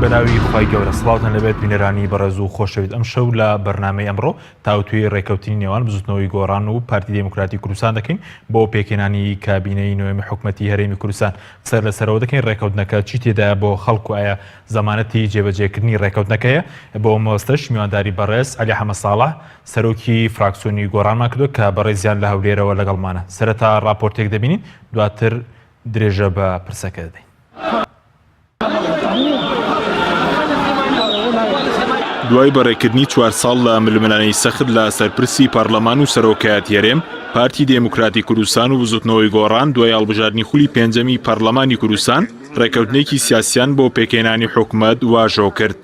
بەناوی خوای گەورە سڵاوتان لەبێت بینەرانی بەڕێز و خۆشەویست ئەم شەو لە بەرنامەی ئەمڕۆ تاوتوێی ڕێکەوتنی نێوان بزوتنەوەی گۆڕان و پارتی دێموکراتی کوردستان دەکەین بۆ پێکهێنانی کابینەی نۆیەمی حکومەتی هەرێمی کوردستان. قسە لەسەرەوە دەکەین ڕێکەوتنەکە چی تێدایە بۆ خەڵک و ئایا زەمانەتی جێبەجێکردنی ڕێکەوتنەکە هەیە؟ بۆ ئەم مەبەستەش میوانداری بەڕێز عەلی حەمە ساڵح سەرۆکی فراکسیۆنی گۆڕانمان کردووە کە بەڕێزیان لە هەولێرەوە لەگەڵمانە. سەرەتا ڕاپۆرتێک دەبینین دواتر درێژە بە پرسەکە دەدەین. دوای بەڕێکردنی چوار ساڵ لە ململانێی سەخت لە سەر پرسی پەڕلەمان و سەرۆکایەتی هەرێم، پارتی دێموکراتی کوردستان و بزوتنەوەی گۆڕان دوای هەڵبژاردنی خولی پێنجەمی پەڕلەمانی کوردستان ڕێککەوتنێکی سیاسیان بۆ پێکهێنانی حکومەت واژۆ کرد.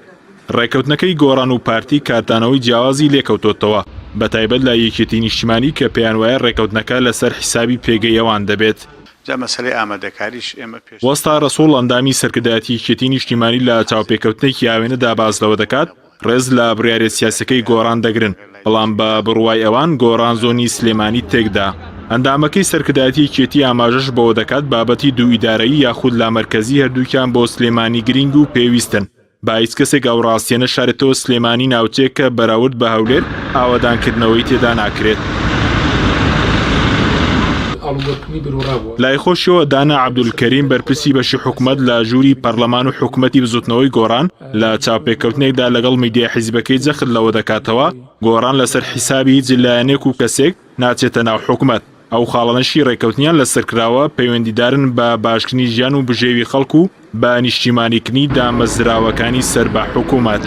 ڕێککەوتنەکەی گۆڕان و پارتی کاردانەوەی جیاوازی لێکەوتۆتەوە، بەتایبەت لای یەکێتی نیشتیمانی کە پێیانوایە ڕێککەوتنەکە لەسەر حیسابی پێگەی ئەوان دەبێت. جا مەسەلەی ئامادەکاریش ئێمە پێش. وەستا ڕەسوڵ ئەندامی سەرکردایەتی یەکێتی نیشتیمانی لە چاوپێکەوتنێکی ئاوێنەدا باس لەوە دەکات ڕێز لە بڕیارە سیاسیەکەی گۆڕان دەگرن، بەڵام بە بڕوای ئەوان گۆڕان زۆنی سلێمانی تێکدا. ئەندامەکەی سەرکردایەتی یەکێتی ئاماژەش بەوە دەکات بابەتی دوو ئیدارەیی یاخود لامەرکەزی هەردووکیان بۆ سلێمانی گرینگ و پێویستن، با هیچ کەسێک ئەو ڕاستیە نەشارێتەوە سلێمانی ناوچەیەکە بەراورد بە هەولێر ئاوەدانکردنەوەی تێدا ناکرێت. لای خۆشیەوە دانا عەبدولکەریم بەرپرسی بەشی حکومەت لە ژووری پەرلەمان و حکومەتی بزوتنەوەی گۆڕان لە چاوپێکەوتنێکدا لەگەڵ میدیای حیزبەکەی جەخت لەوە دەکاتەوە گۆڕان لەسەر حیسابی هیچ لایەنێک و کەسێک ناچێتە ناو حکومەت، ئەو خاڵانەشی ڕێککەوتنیان لەسەر کراوە پەیوەندیدارن بە باشکردنی ژیان و بژێوی خەڵک و بە نیشتیمانیکردنی دامەزراوەکانی سەر بە حکومەت.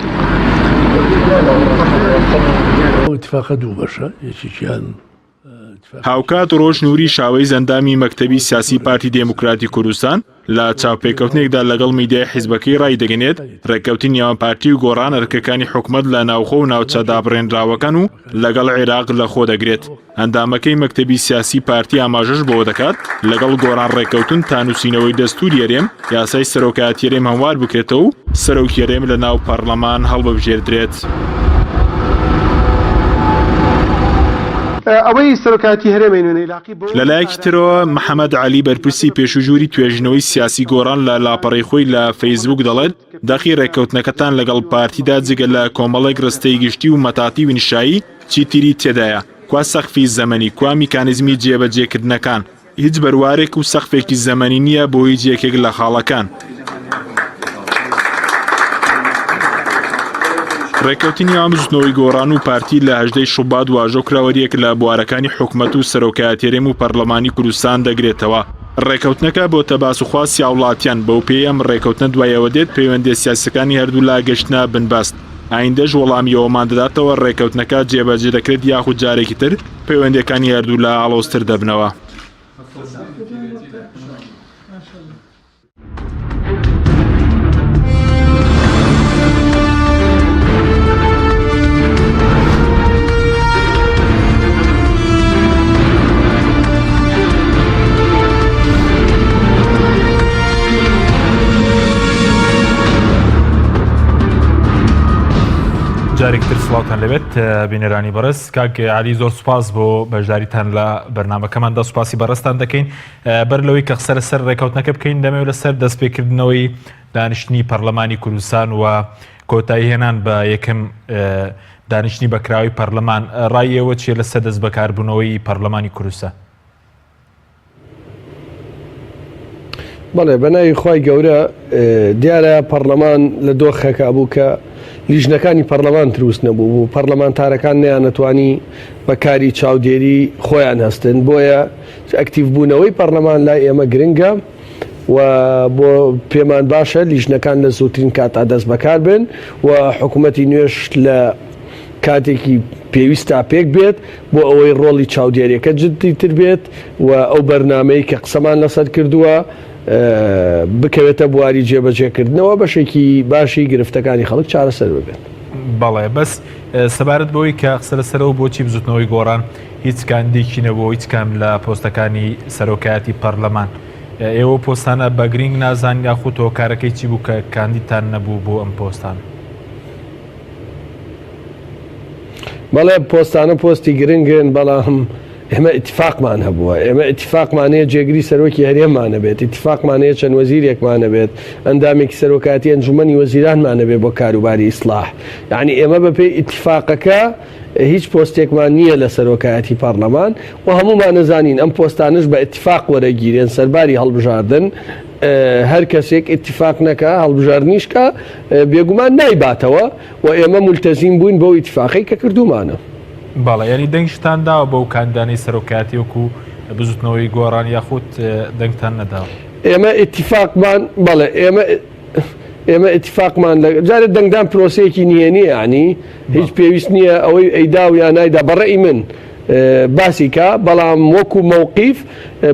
هاوکات ڕۆژ نوری شاوەیس ئەندامی مەکتەبی سیاسی پارتی دێموکراتی کوردستان لە چاوپێکەوتنێکدا لەگەڵ میدیای حیزبەکەی ڕایدەگەنێت، ڕێککەوتنی نێوان پارتی و گۆڕان ئەرکەکانی حکومەت لە ناوخۆ و ناوچە دابڕێنراوەکان و لەگەڵ عێراق لەخۆ دەگرێت. ئەندامەکەی مەکتەبی سیاسی پارتی ئاماژەش بەوە دەکات، لەگەڵ گۆڕان ڕێککەوتن تا نووسینەوەی دەستوری هەرێم، یاسای سەرۆکایەتی هەرێم هەموار بکرێتەوە و سەرۆکی هەرێم لە ناو پەڕلەمان هەڵببژێردرێت. ئەوەی سەرۆکایەتی هەرێمەی نوێنەی لاقی بەوە لەلایەکی ترەوە محەمەد عەلی بەرپرسی پێشوو ژووری توێژینەوەی سیاسی گۆڕان لە لاپەڕەی خۆی لە فەیسبووک دەڵێت، دەقی ڕێککەوتنەکەتان لەگەڵ پارتیدا جگە لە کۆمەڵێک ڕستەی گشتی و مەتاتی و ئینشایی چی تری تێدایە؟ کوا سەقفی زەمەنی، کوا میکانیزمی جێبەجێکردنەکان؟ هیچ بەروارێک و سەقفێکی زەمەنی نییە بۆ هیچ یەکێک لە خاڵەکان. ڕێککەوتنی نێوان بزوتنەوەی گۆڕان و پارتی لە هەژدەی شوبات واژۆ کرا هەریەک لە بوارەکانی حکومەت و سەرۆکایەتی هەرێم و پەرلەمانی کوردستان دەگرێتەوە. ڕێککەوتنەکە بۆتە باس و خواستی هاوڵاتیان، بەوپێیەی ئەم ڕێککەوتنە دوای ئەوە دێت پەیوەندیە سیاسیەکانی هەردوولا گەشتنە بنبەست، ئایندەش وەڵامی ئەوەمان دەداتەوە ڕێککەوتنەکە جێبەجێ دەکرێت یاخود جارێکی تر پەیوەندیەکانی هەردوولا ئاڵۆزتر دەبنەوە. جارێک تر سڵاوتان لەبێت بینەرانی بەڕێز کاک علی زۆر سوپاس بۆ بەشداریتان لە بەرنمەکەماندا سوپاسی بەڕێزتان دەکەین بەر لەوەی کە قسە لەسەر ڕێکەوتنەکە بکەین دەمەوێت لەسەر دەستپێکردنەوەی دانیشتنی پەرلەمانی کوردستان و کۆتایی هێنان بە یەکەم دانیشتنی بەکراوی پەرلەمان ڕای ئێوە چیە لەسەر دەست بەکاربوونەوەی پەرلەمانی کوردستان؟ بەڵێ بە ناوی خوای گەورە دیارە پەڕلەمان لە دۆخێکا بوو کە لیژنەکانی پەڕلەمان دروست نەبوو بوو پەڕلەمانتارەکان نەیانەتوانی بە کاری چاودێری خۆیان هەستن بۆیە ئەکتیڤ بوونەوەی پەڕلەمان لای ئێمە گرنگە و بۆ پێمان باشە لیژنەکان لە زووترین کاتا دەست بەکار بن و حکوومەتی نوێش لە کاتێکی پێویستا پێک بێت بۆ ئەوەی ڕۆڵی چاودێریەکە جددیتر بێت و ئەو بەرنامەی کە قسەمان لەسەر کردووە بکەوێتە بواری جێبەجێکردنەوە بەشێکی باشی گرفتەکانی خەڵک چارەسەر ببێت. بەڵێ بەس سەبارەت بەوەی کە قسە لەسەرەوە بۆچی بزوتنەوەی گۆڕان هیچ کاندیدێکی نەبوو هیچ کام لە پۆستەکانی سەرۆکایەتی پەرلەمان ئێوە پۆستانە بە گرینگ نازان یاخود هۆکارەکەی چی بوو کە کاندیدتان نەبوو بۆ ئەم پۆستانە؟ بەڵێ پۆستانە پۆستی گرنگن بەڵام. ئێمە ئیتفاقمان هەبووە، ئێمە ئیتفاقمان هەیە جێگری سەرۆکی هەرێممان هەبێت، ئیتفاقمان هەیە چەند وەزیرێکمان هەبێت، ئەندامێکی سەرۆکایەتی ئەنجومەنی وەزیرانمان هەبێت بۆ کاروباری ئیسڵاح. یانی ئێمە بەپێی ئیتفاقەکە هیچ پۆستێکمان نییە لە سەرۆکایەتی پەڕلەمان و هەموومان ئەزانین ئەم پۆستانەش بە ئیتفاق وەرەگیرێن سەرباری هەڵبژاردن هەر کەسێک ئیتفاق نەکا هەڵبژاردنیش کا بێگومان نایباتەوە و ئێمە مولتەزیم بووین بەو ئیتفاقەی کە کردوومانە. بەڵێ یانی دەنگشتان داوە بەو کاندیدانەی سەرۆکایەتی وەکو بزوتنەوەی گۆڕان یاخود دەنگتان نەداوە؟ ئێمە ئیتفاقمان بەڵێ ئێمە ئێمە ئیتفاقمان لە جارێ دەنگدان پرۆسەیەکی نهێنیە یانی هیچ پێویست نییە ئەوەی ئەیدا و یا نایدا بەڕێی من باسی کا بەڵام وەکو مەوقیف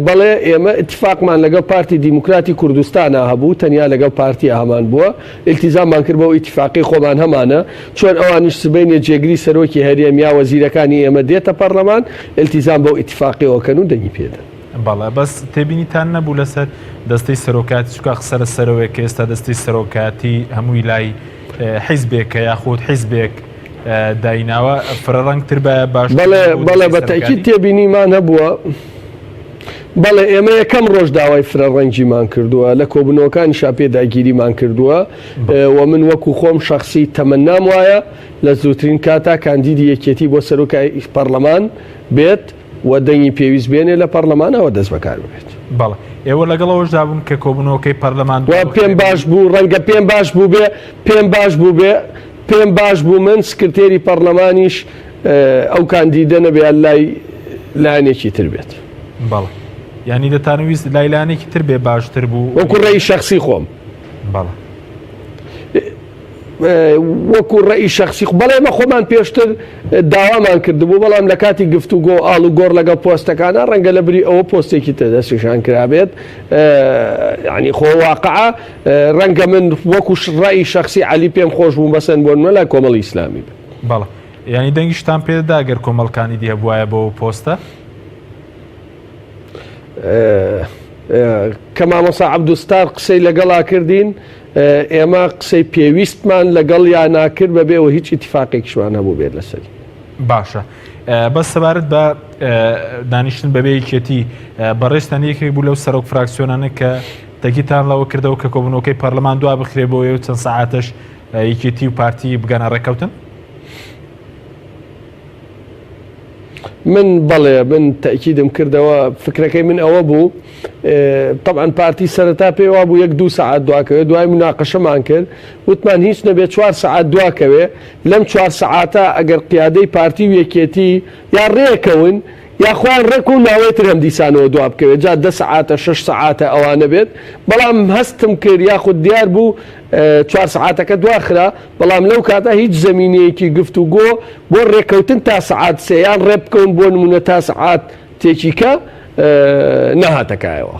بەڵێ ئێمە ئیتفاقمان لەگەڵ پارتی دیموکراتی کوردستانا هەبوو تەنیا لەگەڵ پارتیا هەمان بووە ئیلتیزاممان کرد بەو ئیتیفاقەی خۆمان هەمانە، چۆن ئەوانیش سبەینێ جێگری سەرۆکی هەرێم یا وەزیرەکانی ئێمە دێتە پەڕلەمان ئیلتیزام بەو ئیتیفاقەوە کەن و دەنگی پێ دەن. بەڵێ بەس تێبینیتان نەبوو لەسەر دەستەی سەرۆکایەتی چونکە قسە لەسەرەوەیە کە ئێستا دەستەی سەرۆکایەتی هەمووی لای حیزبێکە یاخود حیزبێک دایناوە فرە ڕەنگتر بایە باشتر بەڵێ نەبوو بەڵێ دەستەی بە تەئکید سەرۆکایەتی؟ تێبینیمان هەبووە. بەڵێ ئێمە یەکەم ڕۆژ داوای فرە ڕەنگیمان کردووە، لە کۆبوونەوەکانیشا پێداگیریمان کردووە و من وەکو خۆم شەخسی تەمەنام وایە لە زووترین کاتا کاندیدی یەکێتی بۆ سەرۆکای پەڕلەمان بێت و دەنگی پێویست بێنێ لە پەڕلەمانەوە دەست بەکار ببێت. بەڵێ ئێوە لەگەڵ ئەوەشدا بوون کە کۆبوونەوەکەی پەرلەمان وا پێم باش بوو، ڕەنگە پێم باش بووبێ، پێم باش بووبێ، پێم باش بوو من سکرتێری پەڕلەمانیش ئەو کاندیدە نەبێ یا لای لایەنێکی تر بێت. بەڵێ یانی دەتانویست لای لایەنێکی تر بێ باشتر بوو؟ وەکو ڕێی شەخسی خۆم. بەڵێ. وەکو ڕێی شەخسی خۆ بەڵێ ئێمە خۆمان پێشتر داوامان کردبوو بەڵام لە کاتی گفتوگۆ ئاڵ و گۆڕ لەگەڵ پۆستەکانە ڕەنگە لە بری ئەوە پۆستێکی تر دەستنیشان کرابێت یعنی خۆ واقعە ڕەنگە من وەکو ڕێی شەخسی عەلی پێم خۆش بوو مەسەن بۆ نمونە لای کۆمەڵی ئیسلامی بێت. بەڵێ یانی دەنگیشتان پێدەدا گەر کۆمەڵ کاندیدی هەبوایە بۆ ئەو پۆستە؟ کە مامۆستا عەبدولستار قسەی لەگەڵا کردین ئێمە قسەی پێویستمان لەگەڵیانا کرد بەبێ ئەوەی هیچ ئیتیفاقێکیشمان هەبووبێت لەسەری. باشە بەس سەبارەت بە دانیشتن بەبێ یەکێتی بەڕێزتان یەکێک بوو لەو سەرۆک فراکسیۆنانە کە تەکیتان لەوە کردەوە کە کۆبوونەوەکەی پەرلەمان دوا بخرێ بۆ ئێوە چەند سەعاتەش یەکێتی و پارتی بگەنە ڕێککەوتن؟ من بەڵێ من تەئکیدم کردەوە فکرەکەی من ئەوە بوو طبعا پارتی سەرەتا پێی وابوو یەک دوو سەعات دواکەوێ دوای مناقەشەمان کرد وتمان هیچ نەبێ چوار سەعات دواکەوێ لەم چوار سەعاتە ئەگەر قیادەی پارتی و یەکێتی یا ڕێکەون یا خۆیان ڕێک و ناوەی تر هەم دیسانەوە دوا بکەوێت جا دە سەعاتە شەش سەعاتە ئەوانە بێت بەڵام هەستم کرد یاخود دیار بوو چوار سەعاتەکە دواخرا، بەڵام لەو کاتە هیچ زەمینەیەکی گفتوگۆ بۆ ڕێککەوتن تا سەعات سێ یان ڕێبکەون بۆ نموونە تا سەعات تێکیکە نەهاتە کایەوە.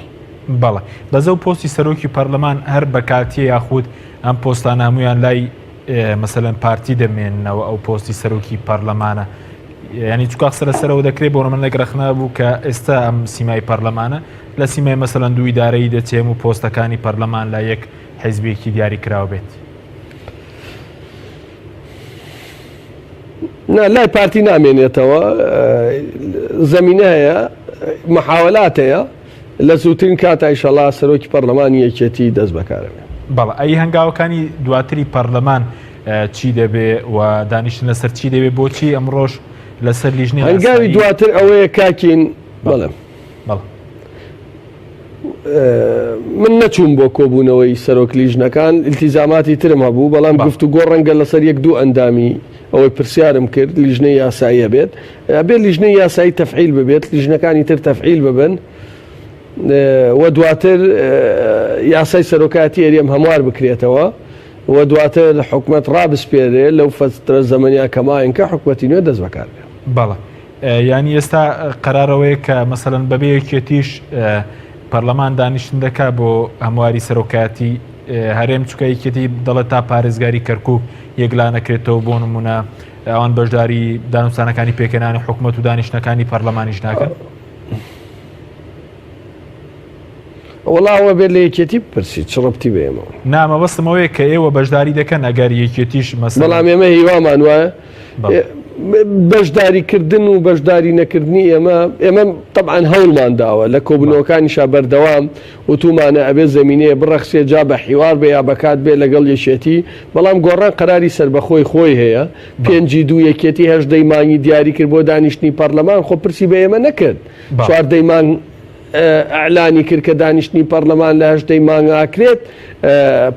بەڵێ بەس ئەو پۆستی سەرۆکی پەرلەمان هەر بە کاتیە یاخود ئەم پۆستانە هەموویان لای مەسەلەن پارتی دەمێننەوە ئەو پۆستی سەرۆکی پەرلەمانە ینی چکا قسە لەسەرەوە دەکرێت بۆ من لەک ڕەخنە بوو کە ئێستا ئەم سیمای پەرلەمانە لە سیمای مەسەلەن دوو ئیدارەی دەچێم و پۆستەکانی پەرلەمان لە یەک حیزبێکی دیاری کراو بێت. نا لای پارتی نامێنێتەوە زەمینە هەیە محاولات هەیە لە زووترین کاتا ئیشەڵا سەرۆکی پەرلەمانی یەکێتی دەست بەکارەبێ. بەڵێ ئەی هەنگاوەکانی دواتری پەرلەمان چی دەبێ و دانیشتن لەسەر چی دەبێ بۆچی ئەمڕۆش لەسەر لیژنەی هەنگاوی دواتر ئەوەیە کاکین بەڵێ بەڵێ من نەچووم بۆ کۆبوونەوەی سەرۆک لیژنەکان، ئیلتیزاماتی ترم هەبوو، بەڵام گفتوگۆ ڕەنگە لەسەر یەک دوو ئەندامی ئەوەی پرسیارم کرد لیژنەی یاسایی هەبێت، ئەبێت لیژنەی یاسایی تەفعیل ببێت، لیژنەکانی تر تەفعیل ببن و دواتر یاسای سەرۆکایەتی هەرێم هەموار بکرێتەوە و دواتر حکومەت ڕابسپێرێ لەو فەترە زەمەنیا کە ماین کە حکومەتی نوێ دەست بەکار بێ. بەڵێ. یانی ئێستا قەرار ئەوەیە کە مەسەلەن بەبێ یەکێتیش پەرلەمان دانیشتن دەکا بۆ هەمواری سەرۆکایەتی هەرێم چکە یەکێتی دەڵێت تا پارێزگاری کەرکک یەکلا نەکرێتەوە بۆ نمونە ئەوان بەشداری دانوستانەکانی پێکهێنانی حکوومەت و دانیشتەکانی پەرلەمانیش ناکەن. وەڵا ئەوە بێت لە یەکێتی بپرسی چ ڕەبتی بە ئێمەوە. نا مەبەستم ئەوەیە کە ئێوە بەشداری دەکەن ئەگەر یەکێتیش مەسەلەن. بەڵام ئێمە هیوامان وایە. بەڵێ. بەشداری کردن و بەشداری نەکردنی ئێمە، ئێمە تەبعەن هەوڵمان داوە لە کۆبوونەوەکانیشا بەردەوام وتوومانە ئەبێ زەمینەیە بڕەخسێ جا بە حیوار بێ یا بە کات بێ لەگەڵ یەکێتی، بەڵام گۆڕان قەراری سەربەخۆی خۆی هەیە، پێنجی دوو یەکێتی هەژدەی مانگی دیاری کرد بۆ دانیشتنی پەڕلەمان خۆ پرسی بە ئێمە نەکرد چواردەی مانگ ئیعلانی کرد کە دانیشتنی پەڕلەمان لە هەژدەی مانگ ئاکرێت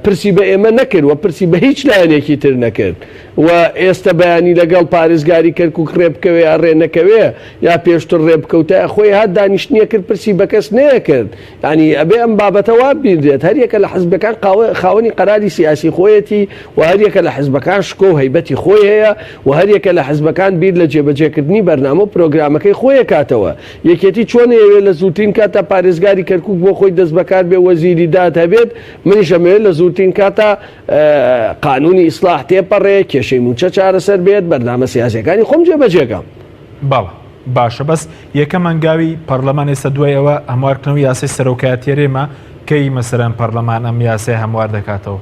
پرسی بە ئێمە نەکرد و پرسی بە هیچ لایەنێکی تر نەکرد و ئێستە بەیانی لەگەڵ پارێزگاری کەرکوک ڕێ بکەوێ یا ڕێ نەکەوێ یا پێشتر ڕێ بکەوتایە خۆی هات دانیشتنیە کرد پرسی بە کەس نەیەکرد یانی ئەبێ ئەم بابەتە وا ببینرێت هەریەکە لە حزبەکان خاوەنی قەراری سیاسی خۆیەتی و هەریەکە لە حزبەکان شکۆ و هەیبەتی خۆی هەیە و هەریەکە لە حزبەکان بیر لە جێبەجێکردنی بەرنامە و پرۆگرامەکەی خۆی ئەکاتەوە. یەکێتی چۆن ئەیەوێت لە زووترین کاتا پارێزگاری کەرکوک بۆ خۆی دەستبەکار بێ وەزیری داد هەبێت، منیش ئەمەوێت لە زووترین کاتا قانونی ئیسلاح تێپەڕێ، کێشەی مووچە چارەسەر بێت، بەرنامە سیاسیەکانی خۆم جێبەجێکەم. بەڵێ باشە بەس یەکەم هەنگاوی پەڕلەمان ئێستا دوای ئەوە هەموارکردنەوەی یاسای سەرۆکایەتی هەرێمە کەی مەسەلەن پەڕلەمان ئەم یاسای هەموار دەکاتەوە؟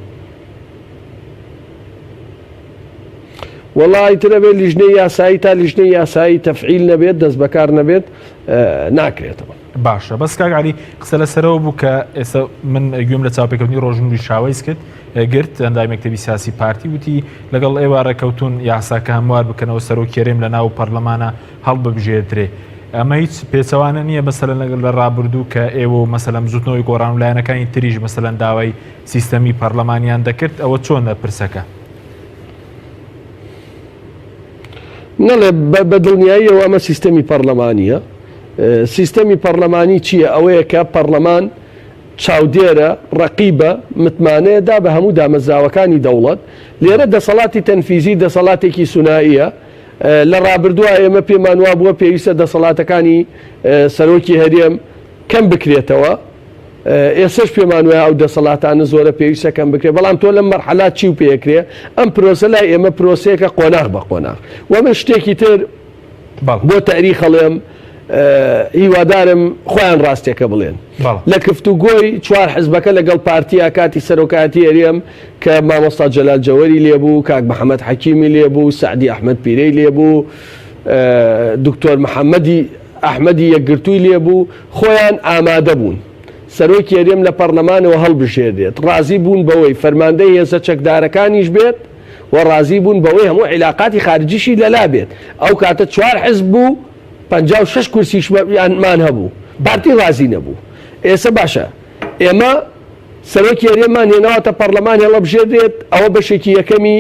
وەڵا ئیتر ئەبێت لیژنەی یاسایی تا لیژنەی یاسایی تەفعیل نەبێت دەست بەکار نەبێت ناکرێتەوە. باشە بەس کاک عەلی قسە لەسەرەوە بوو کە ئێستا من گوێم لە چاوپێکەوتنی ڕۆژ نوری شاوەیس کرد گرت ئەندامی مەکتەبی سیاسی پارتی وتی لەگەڵ ئێوە ڕێکەوتون یاساکە هەموار بکەنەوە سەرۆکی هەرێم لە ناو پەرلەمانە هەڵببژێردرێ ئەمە هیچ پێچەوانە نییە مەسەلەن لەگەڵ لە ڕابردوو کە ئێوە و مەسەلەن بزوتنەوەی گۆڕان و لایەنەکانی تریش مەسەلەن داوای سیستەمی پەرلەمانیان دەکرد ئەوە چۆنە پرسەکە؟ نەڵێ بە دڵنیاییەوە ئەمە سیستەمی پەرلەمانییە. سیستەمی پەرلەمانی چییە؟ ئەوەیە کە پەرلەمان چاودێرە، ڕەقیبە، متمانەیە دا بە هەموو دامەزراوەکانی دەوڵەت. لێرە دەسەڵاتی تەنفیزی دەسەڵاتێکی سونائیە. لە ڕابردووە ئێمە پێمان وابووە پێویستە دەسەڵاتەکانی سەرۆکی هەرێم کەم بکرێتەوە. ئێستەش پێمان وایە ئەو دەسەڵاتانە زۆرە پێویستە کەم بکرێت، بەڵام تۆ لەم مەرحەلا چی و پێکرێ؟ ئەم پرۆسە لای ئێمە پرۆسەیەکە قۆناغ بە قۆناغ. وە من شتێکی تر بۆ تەئریخ ئەڵێم، هیوادارم خۆیان ڕاستیەکە بڵێن. لە کفتوگۆی چوار حزبەکە لەگەڵ پارتیا کاتی سەرۆکایەتی هەرێم کە مامۆستا جەلال جەوەری لێبوو، کاک محەمەد حەکیمی لێبوو، سەعدی ئەحمەد پیرەی لێبوو، دکتۆر محەمەدی ئەحمەدی یەکگرتووی لێبوو، خۆیان ئامادە بوون سەرۆکی هەرێم لە پەڕلەمانەوە هەڵبژێررێت، ڕازی بوون بەوەی فەرماندەی هێزە چەکدارەکانیش بێت و ڕازی بوون بەوەی هەموو عیلاقاتی خارجیشی لەلا بێت. ئەو کاتە چوار حزب بوو، 56 کورسیشمان هەبوو، پارتی ڕازی نەبوو. ئێستا باشە ئێمە سەرۆکی هەرێممان هێناوەتە پەڕلەمان هێڵەبژێررێت، ئەوە بەشێکی یەکەمی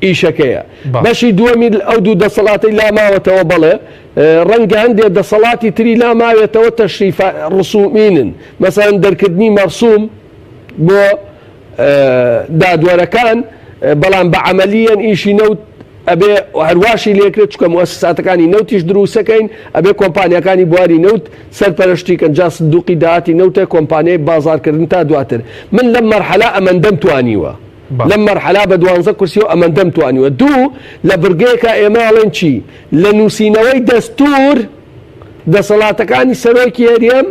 ئیشەکەیە. بەشی دووەمی ئەو دوو دەسەڵاتەی لا ماوەتەوە بەڵێ ڕەنگە هەندێ دەسەڵاتی تری لا ماوێتەوە تەشریفا ڕسومینن مەسەلەن دەرکردنی مەرسوم بۆ دادوەرەکان بەڵام بە عەمەلیەن ئیشی نەوت ئەبێ هەرواشی لێکرێت چکە موسساتەکانی نەوتیش دروستەکەین ئەبێ کۆمپانیاکانی بواری نەوت سەرپەرشتی کەن جا سندوقی داهاتی نەوتە کۆمپانیای بازارکردن تا دواتر من لەم مەرحەلا ئەمەندەم توانیوە لەم مەرحەلا بە دوانزە کورسیەوە ئەمەندەم توانیوە. دوو، لە بڕگەیەکا ئێمە ئەڵێن چی؟ لە نووسینەوەی دەستوور دەسەڵاتەکانی سەرۆکی هەرێم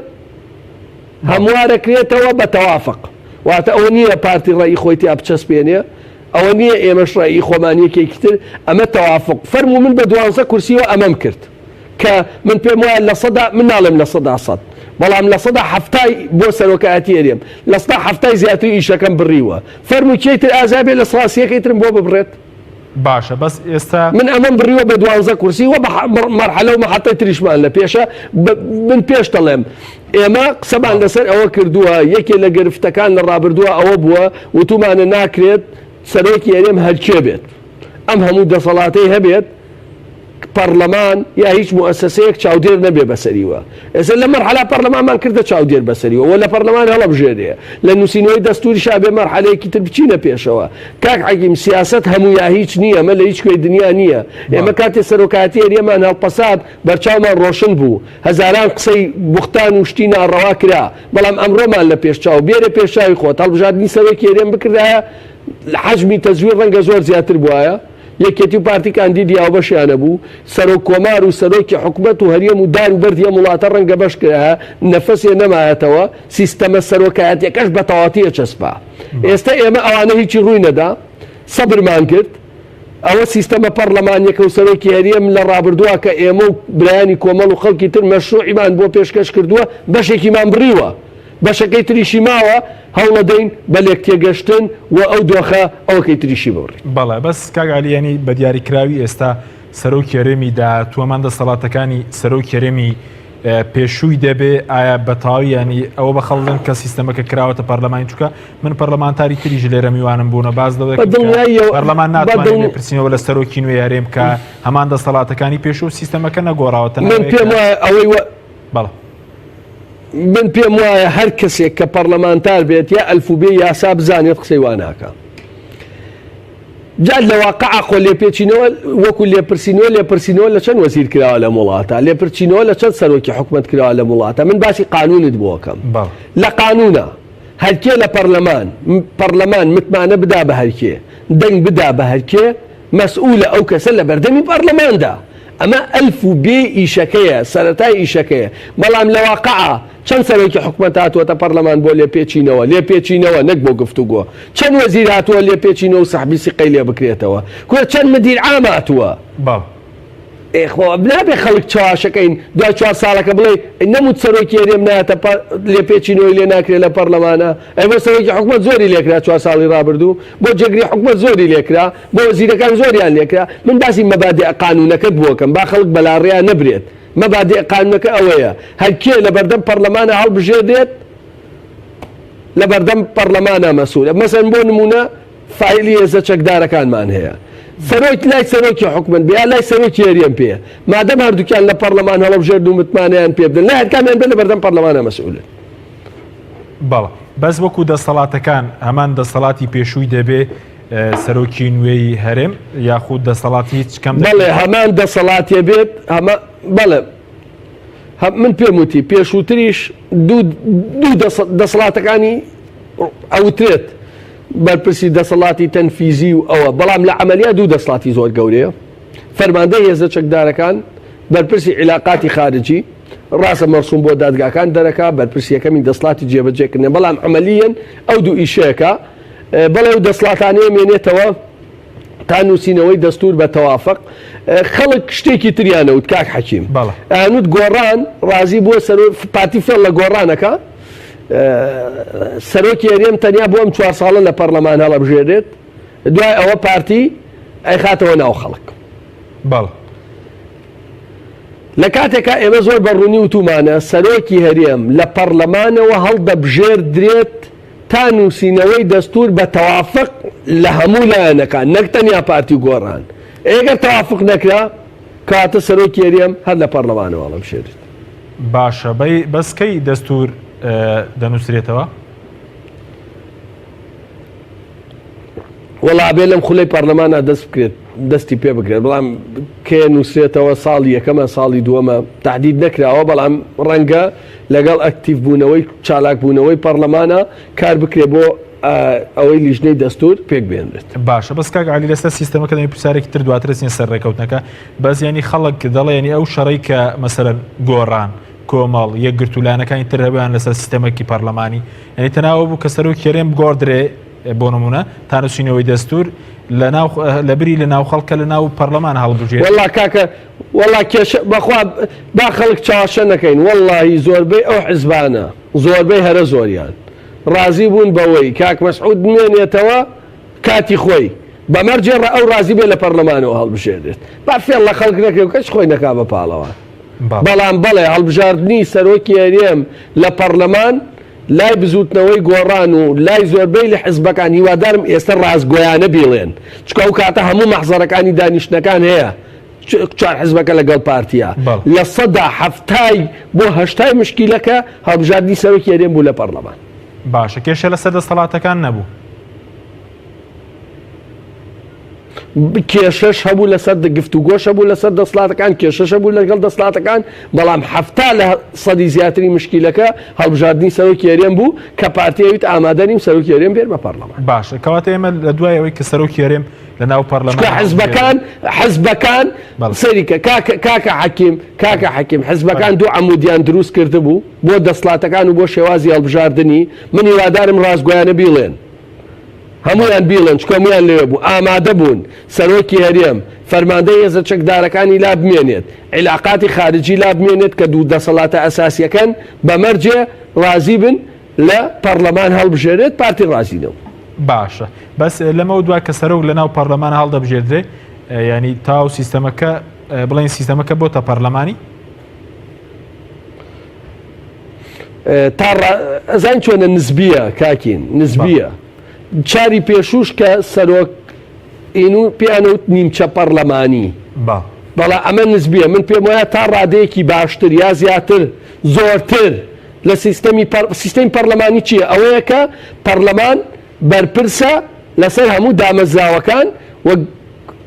هەموارەکرێتەوە بە تەوافق. واتە ئەوە نییە پارتی ڕەئی خۆی تیا بچەسپێنێ، ئەوە نییە ئێمەش ڕەئی خۆمان یەکێکی تر، ئەمە تەوافق. فەرموو من بە دوانزە کورسیەوە ئەمەم کرد. کە من پێم وایە لە سەدا من ناڵێم 100% بەڵام 70% بۆ سەرۆکایەتی هەرێم 70% زیاتری ئیشەکەم بڕیوە فەرموو کێی تر ئازا بێ لە سەدا ترم بۆ ببڕێت. باشە بەس ئێستا. من ئەمەم بڕیوە بە دوانزە کورسی وە بە مەرحەلە و مەحەتەی تریشمان لە پێشە من پێش دەڵێم ئێمە قسەمان لەسەر ئەوە کردووە یەکێ لە گرفتەکان لە ڕابردووە ئەوە بووە وتومانە ناکرێت سەرۆکی هەرێم هەرکێ بێت ئەم هەموو دەسەڵاتەی هەبێت پەڕلەمان یا هیچ موئەسەسەیەک چاودێر نەبێ بەسەریوە. ئێستا لە مەرحەلا پەڕلەمانمان کردە چاودێر بەسەریوە و لە پەڕلەمان هەڵەبژێرێ. لە نووسینەوەی دەستووریشا بێ مەرحەلەیەکی تر بچینە پێشەوە. کاک حەکیم سیاسەت هەموو یا هیچ نییە، ئەمە لە هیچ کوێی دنیا نییە. ئێمە کاتێ سەرۆکایەتی هەرێمان هەڵپەسارد بەرچاومان ڕۆشن بوو. هەزاران قسەی بوختان و شتی ناڕەوا کرا. بەڵام ئەمڕۆمان لە پێش چاو. بێرە پێش چاوی خۆت هەڵبژاردنی سەرۆکی هەرێم بکردایە حەجمی تەزویر ڕەنگە زۆر زیاتر بوایە. یەکێتی و پارتی کاندیدی هاوبەشیان هەبوو، سەرۆک کۆمار و سەرۆکی حکومەت و هەرێم و دار و بەردی ئەم وڵاتە ڕەنگە بەش کرایە، نەفەسێ نەمایەتەوە، سیستەمە سەرۆکایەتیەکەش بە تەواوەتی ئەچەسپا. ئێستە ئێمە ئەوانە هیچی ڕووی نەدا، سەبرمان کرد. ئەوە سیستەمە پەڕلەمانیەکە و سەرۆکی هەرێم لە ڕابردووە کە ئێمە و برایانی کۆمەڵ و خەڵکی تر مەشروعیمان بۆ پێشکەش کردووە بەشێکیمان بڕیوە بەشەکەی تریشی ماوە هەوڵەدەین بە لێکتێگەشتن و ئەو دۆخە ئەوەکەی تریشی ببڕین. بەڵێ بەس کاک عەلی یانی بە دیاریکراوی ئێستا سەرۆکی هەرێمی داهاتوو هەمان دەسەڵاتەکانی سەرۆکی هەرێمی پێشووی دەبێ ئایا بە تەواوی ینی ئەوە بە خەڵدن کە سیستەمەکە کراوەتە پەرلەمانی چکە من پەرلەمانتاری تریش لێرە میوانم بوونە باز لەوە پەرلەمان ناتوانێت پرسینەوە لە سەرۆکی نوێ هەرێم کە هەمان دەسەڵاتەکانی پێشوو سیستەمەکە نەگۆڕاوەتە من پێم وایە ئەوەی بەڵێ من پێم وایە هەر کەسێک کە پەرلەمانتار بێت یا ئەلفوبێ یاسا بزانێت قسەی وا ناکا. جا لە واقعا خۆ لێپێچینەوە وەکو لێپرسینەوە لێپرسینەوە لە چەند وەزیر کراوە لەم وڵاتە لێپرچینەوە لە چەند سەرۆکی حکومەت کراوە لەم وڵاتە من باسی قانونت بۆ ئەکەم لە قانونا هەرکێ لە پەرلەمان پەرلەمان متمانە بدا بە هەرکێ دەنگ بدا بە هەرکێ مەسئولە ئەو کەسە لە بەردەمی پەرلەماندا ئەمە ئەلف و بێ ئیشەکەیە سەرەتای ئیشەکەیە بەڵام لە واقعا چەند سەرۆکی حکومەت هاتووەتە پەرلەمان بۆ لێپێچینەوە، لێپێچینەوە نەک بۆ گفتوگۆ، چەند وەزیر هاتووە لێپێچینەوە و سەحبی سیقەی لێ بکرێتەوە، کورە چەند مدیر عام هاتووە. بەڵێ. ئێ خۆ نابێ خەڵک چەواشەکەین دوای چوار ساڵەکە بڵێی نەموت سەرۆکی هەرێم نایەتە پە لێپێچینەوەی لێ ناکرێ لە پەرلەمانا، ئەی بۆ سەرۆکی حکومەت زۆری لێکرا چوار ساڵی ڕابردوو، بۆ جێگری حکومەت زۆری لێکرا، بۆ وەزیرەکان زۆریان لێکرا، من باسی مەبادیع قانونەکەت بۆ ئەکەم با خەڵک بەلاڕێیا نەبرێت. مەبادیع قانونەکە ئەوەیە هەرکێ لەبەردەم پەڕلەمانا هەڵبژێردرێت لەبەردەم پەڕلەمانا مەسئولە مەسەن بۆ نمونە فایلی هێزە چەکدارەکانمان هەیە سەرۆک لای سەرۆکی حکومەت بێ یا لای سەرۆکی هەرێم پێ مادەم هەردووکیان لە پەڕلەمان هەڵبژێردن و متمانەیان پێ بدەن لای هەرکامیان بێ لەبەردەم پەڕلەمانا مەسئولن. بەڵێ بەس وەکو دەسەڵاتەکان هەمان دەسەڵاتی پێشووی دەبێ سەرۆکی نوێی هەرێم یاخود دەسەڵاتی هیچ کەم بەڵێ هەمان دەسەڵاتێ بێت هەمە بەڵێ من پێم وتی پێشووتریش دوو دەسەڵاتەکانی ئەوترێت بەرپرسی دەسەڵاتی تەنفیزی و ئەوە بەڵام لە عملیا دوو دەسەڵاتی زۆر گەورەیە فەرماندەی هێزە چەکدارەکان بەرپرسی عیلاقاتی خارجی ڕاستە مەرسوم بۆ دادگاکان دەرەکا بەرپرسی یەکەمی دەسڵاتی جێبەجێکردنە بەڵام عملیەن ئەو دوو ئیشەیەکە بەڵێ و دەسڵاتانەیە مێنێتەوە تا نووسینەوەی دەستور بە تەوافق خەڵک شتێکی تریانەوت کاک حەکیم ئەیانوت گۆڕان ڕازی بووە سەر پارتی فێڵ لە گۆڕانەکە سەرۆکی هەرێم تەنیا بۆ ئەم چوار ساڵە لە پەرلەمان هەڵەبژێرێت دوای ئەوە پارتی ئەیخاتەوە ناو خەڵک. بەڵێ. لە کاتێکا ئێمە زۆر بە ڕوونی وتومانە سەرۆکی هەرێم لە پەڕلەمانەوە هەڵدەبژێردرێت تا نووسینەوەی دەستوور بە تەوافق لە هەموو لایەنەکان نەک تەنیا پارتی و گۆڕان، ئێگەر تەوافق نەکرا کەواتە سەرۆکی هەرێم هەر لە پەڕلەمانەوە هەڵەبژێرێت. باشە بەس کەی دەستوور دەنووسرێتەوە؟ وەڵا ئەبێ لەم خولەی پەڕلەمانا دەست بکرێت دەستی پێ بکرێت بەڵام کێ نووسرێتەوە ساڵی یەکەمە ساڵی دووەمە تهدید نەکراوە بەڵام ڕەنگە لەگەڵ ئەکتیڤ بوونەوەی چالاک بوونەوەی پەڕلەمانە کار بکرێ بۆ ئەوەی لیژنەی دەستور پێک بێنرێت. باشە بەس کاک علی لەسەر سیستەمەکە دەمی پرسیارێکی تر دواتر دەچینە سەر ڕێکەوتنەکە بەس یانی خەڵک دەڵێ یانی ئەو شەڕەی کە مەسەلەن گۆڕان کۆمەڵ یەکگرتوو لایەنەکانی تر هەبوویان لەسەر سیستەمێکی پەرلەمانی یانی تەنها ئەوە بوو کە سەرۆکی هەرێم بگۆڕدرێ بۆ نمونە تا نووسینەوەی دەستور لە ناو لە بری لە ناو خەڵکە لە ناو پەرلەمان هەڵبژێ وەڵا کاکە وەڵا کێشە بەخوا با خەڵک چاوەشە نەکەین وەڵاهی زۆربەی ئەو حزبانە زۆربەی هەرە زۆریان ڕازی بوون بەوەی کاک مەسعود بمێنێتەوە کاتی خۆی بە مەرجێ ڕە ئەو ڕازی بێ لە پەرلەمانەوە هەڵبژێرێت با فێڵ لە خەڵک نەکرێ و کەس خۆی نەکا بە پاڵەوان بەڵام بەڵێ هەڵبژاردنی سەرۆکی هەرێم لە پەڕلەمان لای بزوتنەوەی گۆڕان و لای زۆربەی لە حزبەکان هیوادارم ئێستا ڕاستگۆیانە بیڵێن چونکە ئەو کاتە هەموو مەحزەرەکانی دانیشتنەکان هەیە چوار حزبەکە لەگەڵ پارتیە 70% بۆ هەشتای مشکیلەکە هەڵبژاردنی سەرۆکی هەرێم بوو لە پەڕلەمان. باشە کێشە لەسەر دەستەڵاتەکان نەبوو؟ کێشەش هەبوو لەسەر گفتوگۆش هەبوو لەسەر دەسڵاتەکان کێشەش هەبوو لەگەڵ دەسڵاتەکان بەڵام 70 لە سەدی زیاتری مشکیلەکە هەڵبژاردنی سەرۆکی هەرێم بوو کە پارتی ئەویت ئامادە نیم سەرۆکی هەرێم بێت بە پەرلەمان. باشە کەواتە ئێمە لە دوای ئەوەی کە سەرۆکی هەرێم لە ناو پەرلەمان چونکە حزبەکان حزبەکان سەیری کە کاکە کاکە حەکیم کاکە حەکیم حزبەکان دوو عەمودیان دروست کردبوو بۆ دەسڵاتەکان و بۆ شێوازی هەڵبژاردنی من هیوادارم ڕاستگۆیانە بیڵێن. هەموویان بیڵێن چونکە هەموویان لەوێ بوو ئامادە بوون سەرۆکی هەرێم فەرماندەی هێزە چەکدارەکانی لا بمێنێت عیلاقاتی خارجی لا بمێنێت کە دوو دەسەڵاتە ئەساسیەکەن بە مەرجێ ڕازی بن لە پەڕلەمان هەڵبژێرێت پارتی ڕازی نەبوو. باشە بەس لەمەو دوا کە سەرۆک لە ناو پەڕلەمان هەڵدەبژێردرێ یانی تاو سیستەمەکە بڵێن سیستەمەکە بۆتە پەرلەمانی؟ تا ئەزان چۆنە نزبیە کاکین نزبیە چاری پێشوش کە سەرۆک ئینو پێیانوت نیمچە پەرلەمانی بەڵا ئەمە نزبیە من پێم وایە تا ڕادەیەکی باشتر یا زیاتر زۆرتر لە سیستەمی سیستەمی پەرلەمانی چییە ئەوەیە کە پەرلەمان بەرپرسە لەسەر هەموو دامەزراوەکان و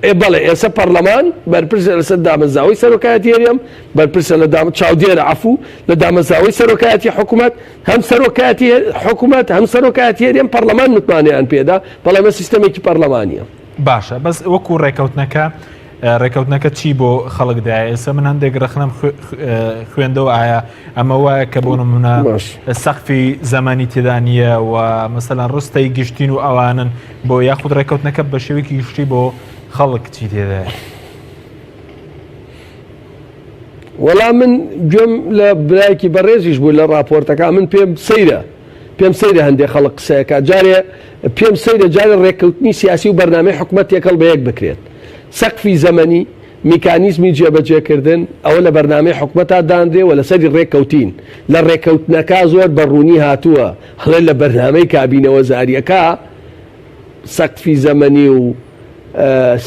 ئێ بەڵێ ئێسە پەڕلەمان بەرپرسە لەسەر دامەزراوەی سەرۆکایەتی هەرێم، بەرپرسە لە دام چاودێرە عەفوو لە دامەزراوەی سەرۆکایەتی حکومەت، هەم سەرۆکایەتی حکومەت هەم سەرۆکایەتی هەرێم پەڕلەمان متمانەیان پێدا، بەڵێ ئەمە سیستەمێکی پەڕلەمانییە. باشە بەس وەکو ڕێکەوتنەکە ڕێکەوتنەکە چی بۆ خەڵک دایە ئێستا من هەندێک ڕەخنەم خوێندەوە ئایا ئەمە وایە کە بۆ نمونە سەقفی زەمانی تێدا نییە و مەسەلەن ڕستەی گشتین و ئەوانن بۆ یاخود ڕێکەوتنەکە بە شێوەیەکی گشتی بۆ خەڵک چی تێدایە؟ وەڵا من گوێم لە برایەکی بەڕێزیش بوو لە ڕاپۆرتەکە من پێم سەیرە پێم سەیرە هەندێک خەڵک قسەیەکە جارێ پێم سەیرە جارێ ڕێککەوتنی سیاسی و بەرنامەی حکومەت تێکەڵ بە یەک بکرێت سەقفی زەمەنی میکانیزمی جێبەجێکردن ئەوە لە بەرنامەی حکومەتا دانرێ و لەسەری ڕێککەوتین لە ڕێککەوتنەکە زۆر بە ڕوونی هاتووە هەڵێ لە بەرنامەی کابینە وەزاریەکە سەقفی زەمەنی و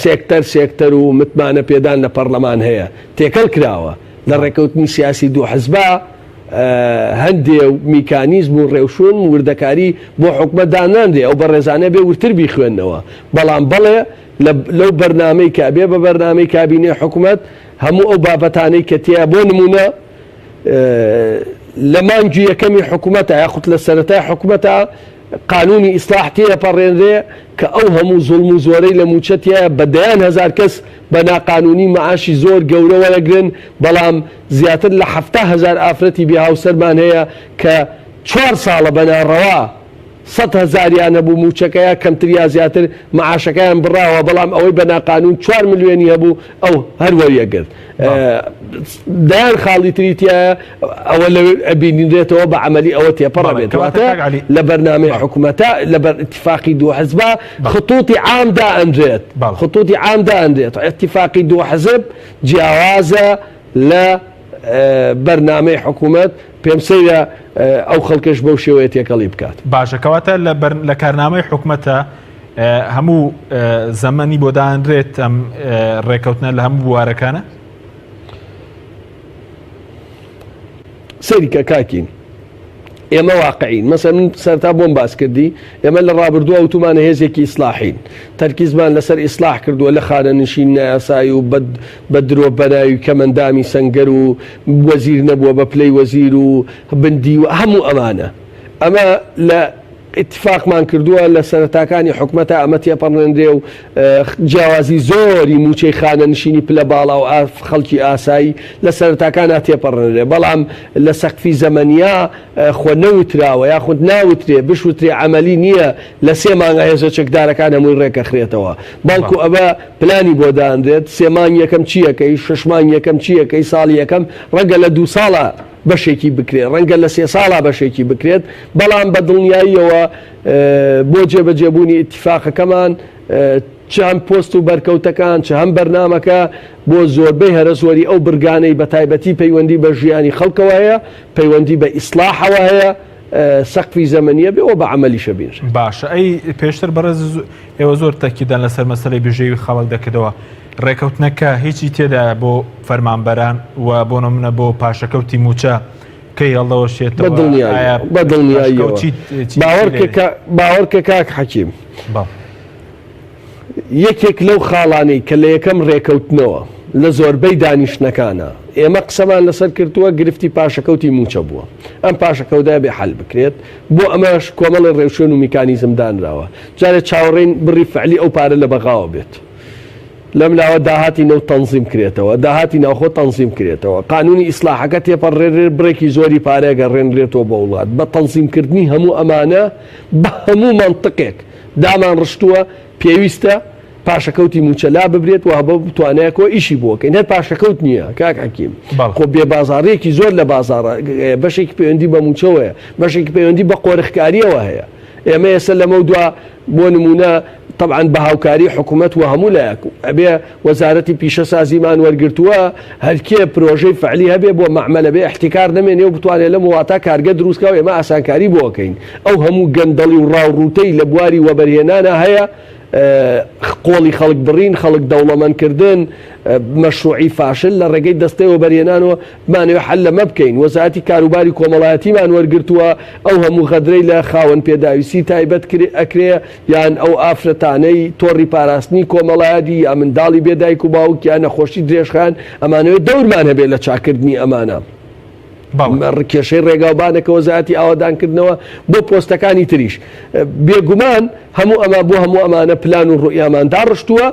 سێکتەر سێکتەر و متمانە پێدان لە پەڕلەمان هەیە تێکەڵ کراوە لە ڕێکەوتنی سیاسی دوو حزبا هەندێ میکانیزم و ڕێوشون وردەکاری بۆ حکومەت دانانرێ ئەو بەڕێزانە بێ ورتر بیخوێنەوە بەڵام بەڵێ لەو بەرنامەی کە ئەبێ بە بەرنامەی کابینەی حکومەت هەموو ئەو بابەتانەی کە تیا بۆ نمونە لە مانگی یەکەمی حکومەتە یاخود لە سەرەتای حکومەتە قانونی ئیسلاح تێپەڕێنرێ کە ئەو هەموو زوڵم و زۆرەی لە مووچە تیایە بە دەیان هەزار کەس بە ناقانونی معاشی زۆر گەورە وەرەگرن بەڵام زیاتر لە 70 هەزار ئافرەتی بێ هاوسەرمان هەیە کە چوار ساڵە بە ناڕەوا 100 هەزاریان هەبوو مووچەکە یا کەمتر یا زیاتر معاشەکەیان بڕاوە بەڵام ئەوەی بە ناقانون چوار ملیۆنی هەبوو ئەو هەر وەریەگرت دەیان خاڵی تری تیایە ئەوە لەوێ ئەبینرێتەوە بە عەمەلی ئەوە تێپەڕ بەڵێ ئەبێت کەواتە واتە کاک عەلی لە بەرنامەی بەڵێ حکومەتە لە بەر ئیتفاقی دوو حزبا بەڵێ خطوطی عام دائەنرێت بەڵێ خطوطی عام دائەنرێت ئیتفاقی دوو حزب جیاوازە لە بەرنامەی حکومەت پێم سەیرە ئەو خەڵکەش بەو شێوەیە تێکەڵی بکات. باشە کەواتە لە بەر لە کارنامەی حکومەتە هەموو زەمەنی بۆ دانرێت ئەم ڕێکەوتنە لە هەموو بوارەکانە؟ سەیری کە کاکین ئێمە واقعین مەسە من سەرتا بۆم باس کردی ئێمە لە ڕابردووە وتومانە هێزێکی ئیسلاحین تەرکیزمان لەسەر ئیسلاح کردووە لە خانەنشین نایاسایی و بە درۆ بەناوی کەمەندامی سەنگەر و وەزیر نەبووە بە پلەی وەزیر و بندی و هەموو ئەمانە ئەمە لە ئیتفاقمان کردووە لە سەرەتاکانی حکومەتا ئەمە تێپەڕێنرێ و جیاوازی زۆری مووچەی خانەنشینی پلە باڵا و خەڵکی ئاسایی لە سەرەتاکانا تێپەڕێنرێ بەڵام لە سەقفی زەمەنیا خۆ نەوتراوە یاخود ناوترێ بشوترێ عەمەلی نییە لە سێ مانگا هێزە چەکدارەکان هەمووی ڕێکەخرێتەوە بەڵکو ئەمە پلانی بۆ دانرێت سێ مانگ یەکەم چییەکەی شەش مانگ یەکەم چییەکەی ساڵی یەکەم ڕەنگە لە دوو ساڵا بەشێکی بکرێت، ڕەنگە لە سێ ساڵا بەشێکی بکرێت، بەڵام بە دڵنیاییەوە بۆ جێبەجێبوونی ئیتیفاقەکەمان چ هەم پۆست و بەرکەوتەکان چ هەم بەرنامەکە بۆ زۆربەی هەرە زۆری ئەو بڕگانەی بە تایبەتی پەیوەندی بە ژیانی خەڵکەوە هەیە، پەیوەندی بە ئیسڵاحەوە هەیە، سەقفی زەمەنییە بێ و بە عەمەلیشە بینرێت. باشە ئەی پێشتر بەڕێز ئێوە زۆر تەکیدان لەسەر مەسەلەی بژێوی خەڵک دەکردەوە، ڕێکەوتنەکە هیچی تێدایە بۆ فەرمانبەران و بۆ نمونە بۆ پاشەکەوتی مووچە کەی هەڵدەوەشێتەوە؟ ئایا بە دڵنیاییەوە پاشەکەوت چی چی باوەڕ لێ کە باوەڕ کە کاک حەکیم بەڵێ. یەکێک لەو خاڵانەی کە لە یەکەم ڕێکەوتنەوە لە زۆربەی دانیشتنەکانا ئێمە قسەمان لەسەر کردووە گرفتی پاشەکەوتی مووچە بووە ئەم پاشەکەوتە بێ حەل بکرێت بۆ ئەمەش کۆمەڵی ڕێوشوێن و میکانیزم دانراوە جارێ چاوەڕێین بڕی فعلی ئەو پارە لە بەغاوە بێت لەم لاوە داهاتی نەوت تەنزیم کرێتەوە، داهاتی ناوخۆ تەنزیم کرێتەوە، قانونی ئیسلاحەکە تێپەڕێنرێت بڕێکی زۆری پارە گەڕێنرێتەوە بۆ وڵات، بە تەنزیم کردنی هەموو ئەمانە بە هەموو مەنتقێک. دامان ڕشتووە پێویستە پاشەکەوتی مووچە لاببرێت و بە توانایەکەوە ئیشی بۆ کەین. هەر پاشەکەوت نییە کاک حەکیم، خۆ بێبازاڕییەکی زۆر لە بازاڕە هەیە، بەشێکی پەیوەندی بە مووچەوە هەیە، بەشێکی پەیوەندی بە قۆرخکارییەوە هەیە. ئێمە ئێستا لەمەودوا بۆ نموونە تەبعەن بە هاوکاری حکوومەت و هەموو لایەک ئەبێ وەزارەتی پیشەسازیمان وەرگرتووە، هەرکێ پرۆژەی فەعلی هەبێ بۆ مەعمەلە بێ ئیحتیکار نەمێنێ و بتوانێ لەم وڵاتە کارگە دروست کا و ئێمە ئاسانکاری بۆ ئەکەین. ئەو هەموو گەندەڵی و ڕاوڕووتەی لە بواری وەبەرهێنانا هەیە، قۆڵی خەڵک بڕین، خەڵک دەوڵەمەند کردن، مەشروعی فاشل لە ڕێگەی دەستەی وەبەرهێنانەوە بمانەوێ حەل لەمە بکەین. وەزارەتی کاروباری کۆمەڵایەتیمان وەرگرتووە، ئەو هەموو غەدرەی لە خاوەن پێداویستی تایبەت ئەکرێ یان ئەو ئافرەتانەی تۆڕی پاراستنی کۆمەڵایەتی یا منداڵی بێ دایک و باوک یا نەخۆشی درێژخایەن، ئەمانەوێ دەورمان هەبێ لە چاککردنی ئەمانە. کێشەی ڕێگاوبانە کە وەزارەتی ئاوەدانکردنەوە بۆ پۆستەکانی تریش. بێگومان هەموو ئەمە بۆ هەموو ئەمانە پلان و ڕوئیامان داڕشتووە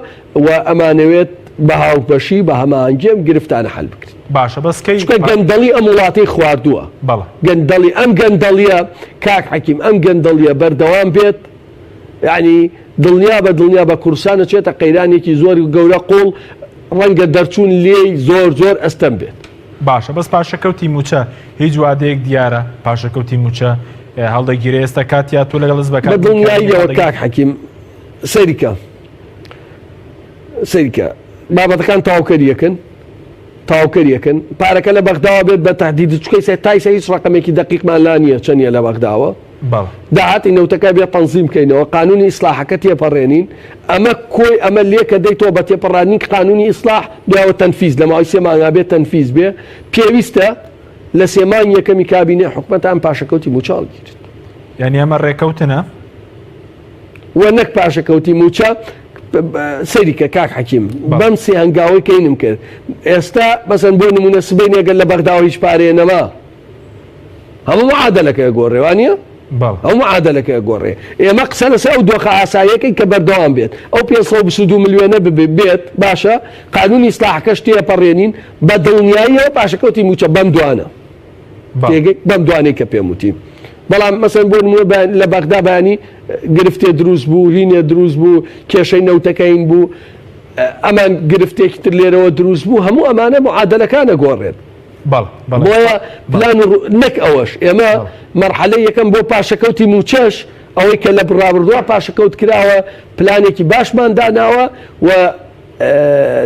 و ئەمانەوێت بە هاوبەشی بە هەماهەنگی ئەم گرفتانە حەل بکرێت. باشە بەس کەی چونکە گەندەڵی ئەم وڵاتەی خواردووە. بەڵێ. گەندەڵی ئەم گەندەڵیە کاک حەکیم ئەم گەندەڵیە بەردەوام بێت یانی دڵنیابە دڵنیابە کوردستان ئەچێتە قەیرانێکی زۆر گەورە قوڵ ڕەنگە دەرچوون لێی زۆر زۆر ئەستەم بێت. باشە بەس پاشەکەوتی موچە هیچ وادەیەک دیارە پاشەکەوتی موچە هەڵدەگیرێ ئێستا کاتیا تۆ لەگەڵ حزبەکان بە دڵنیاییەوە کاک حەکیم سەیرکە سەیرکە بابەتەکان تەواوکەریەکن تەواوکەریەکن پارەکە لە بەغداوە بێت بە تهدید چکەی سێ تایسە هیچ ڕقمێکی دقیقمان لا نییە چەندە لە بەغداوە داهاتی نەوتەکە بێ تەنزیم بکەینەوە، قانونی ئیسلاحەکە تێپەڕێنین، ئەمە کۆی ئەمە لێکە دەیتەوە بە تێپەڕاندنی قانونی ئیسلاح دوایەوە تەنفیز لە ماوەی سێ مانگا بێ تەنفیز بێ، پێویستە لە سێ مانگی یەکەمی کابینەی حکومەت ئەم پاشەکەوتی مووچە هەڵگیرێت. یانی ئەمە ڕێکەوتنە؟ و نەک پاشەکەوتی مووچە، سەیری کە کاک حەکیم بەم سێ هەنگاوەی کە ئینم کرد ئێستا مەسەن بۆ نموونە سبەینێ گەر لە بەغداوە هیچ پارەیە نەما، هەموو معادەلەکە گۆڕێ وانە؟ ئەو معادەلەکە گۆڕێ ئێمە قسە لەسەر ئەو دۆخە ئاساییەکەی کە بەردەوام بێت ئەو 522 ملیۆنە بێت باشە قانونی ئیسلاحەکەش تێپەڕێنین بە دڵنیاییەوە پاشەکەوتی مووچە بەم دوانە بەم دوانەی کە پێم وتی بەڵام مەسەن بۆ نموونە لە بەغدا بەیانی گرفتێ دروست بوو هینێ دروست بوو کێشەی نەوتەکەین بوو ئەمان گرفتێکی تر لێرەوە دروست بوو هەموو ئەمانە معادەلەکانە گۆڕێت بۆیە پلان و نەک ئەوەش ئێمە مەرحەلەی یەکەم بۆ پاشەکەوتی مووچەش ئەوەی کە لە ڕابردووە پاشەکەوت کراوە پلانێکی باشمان داناوە و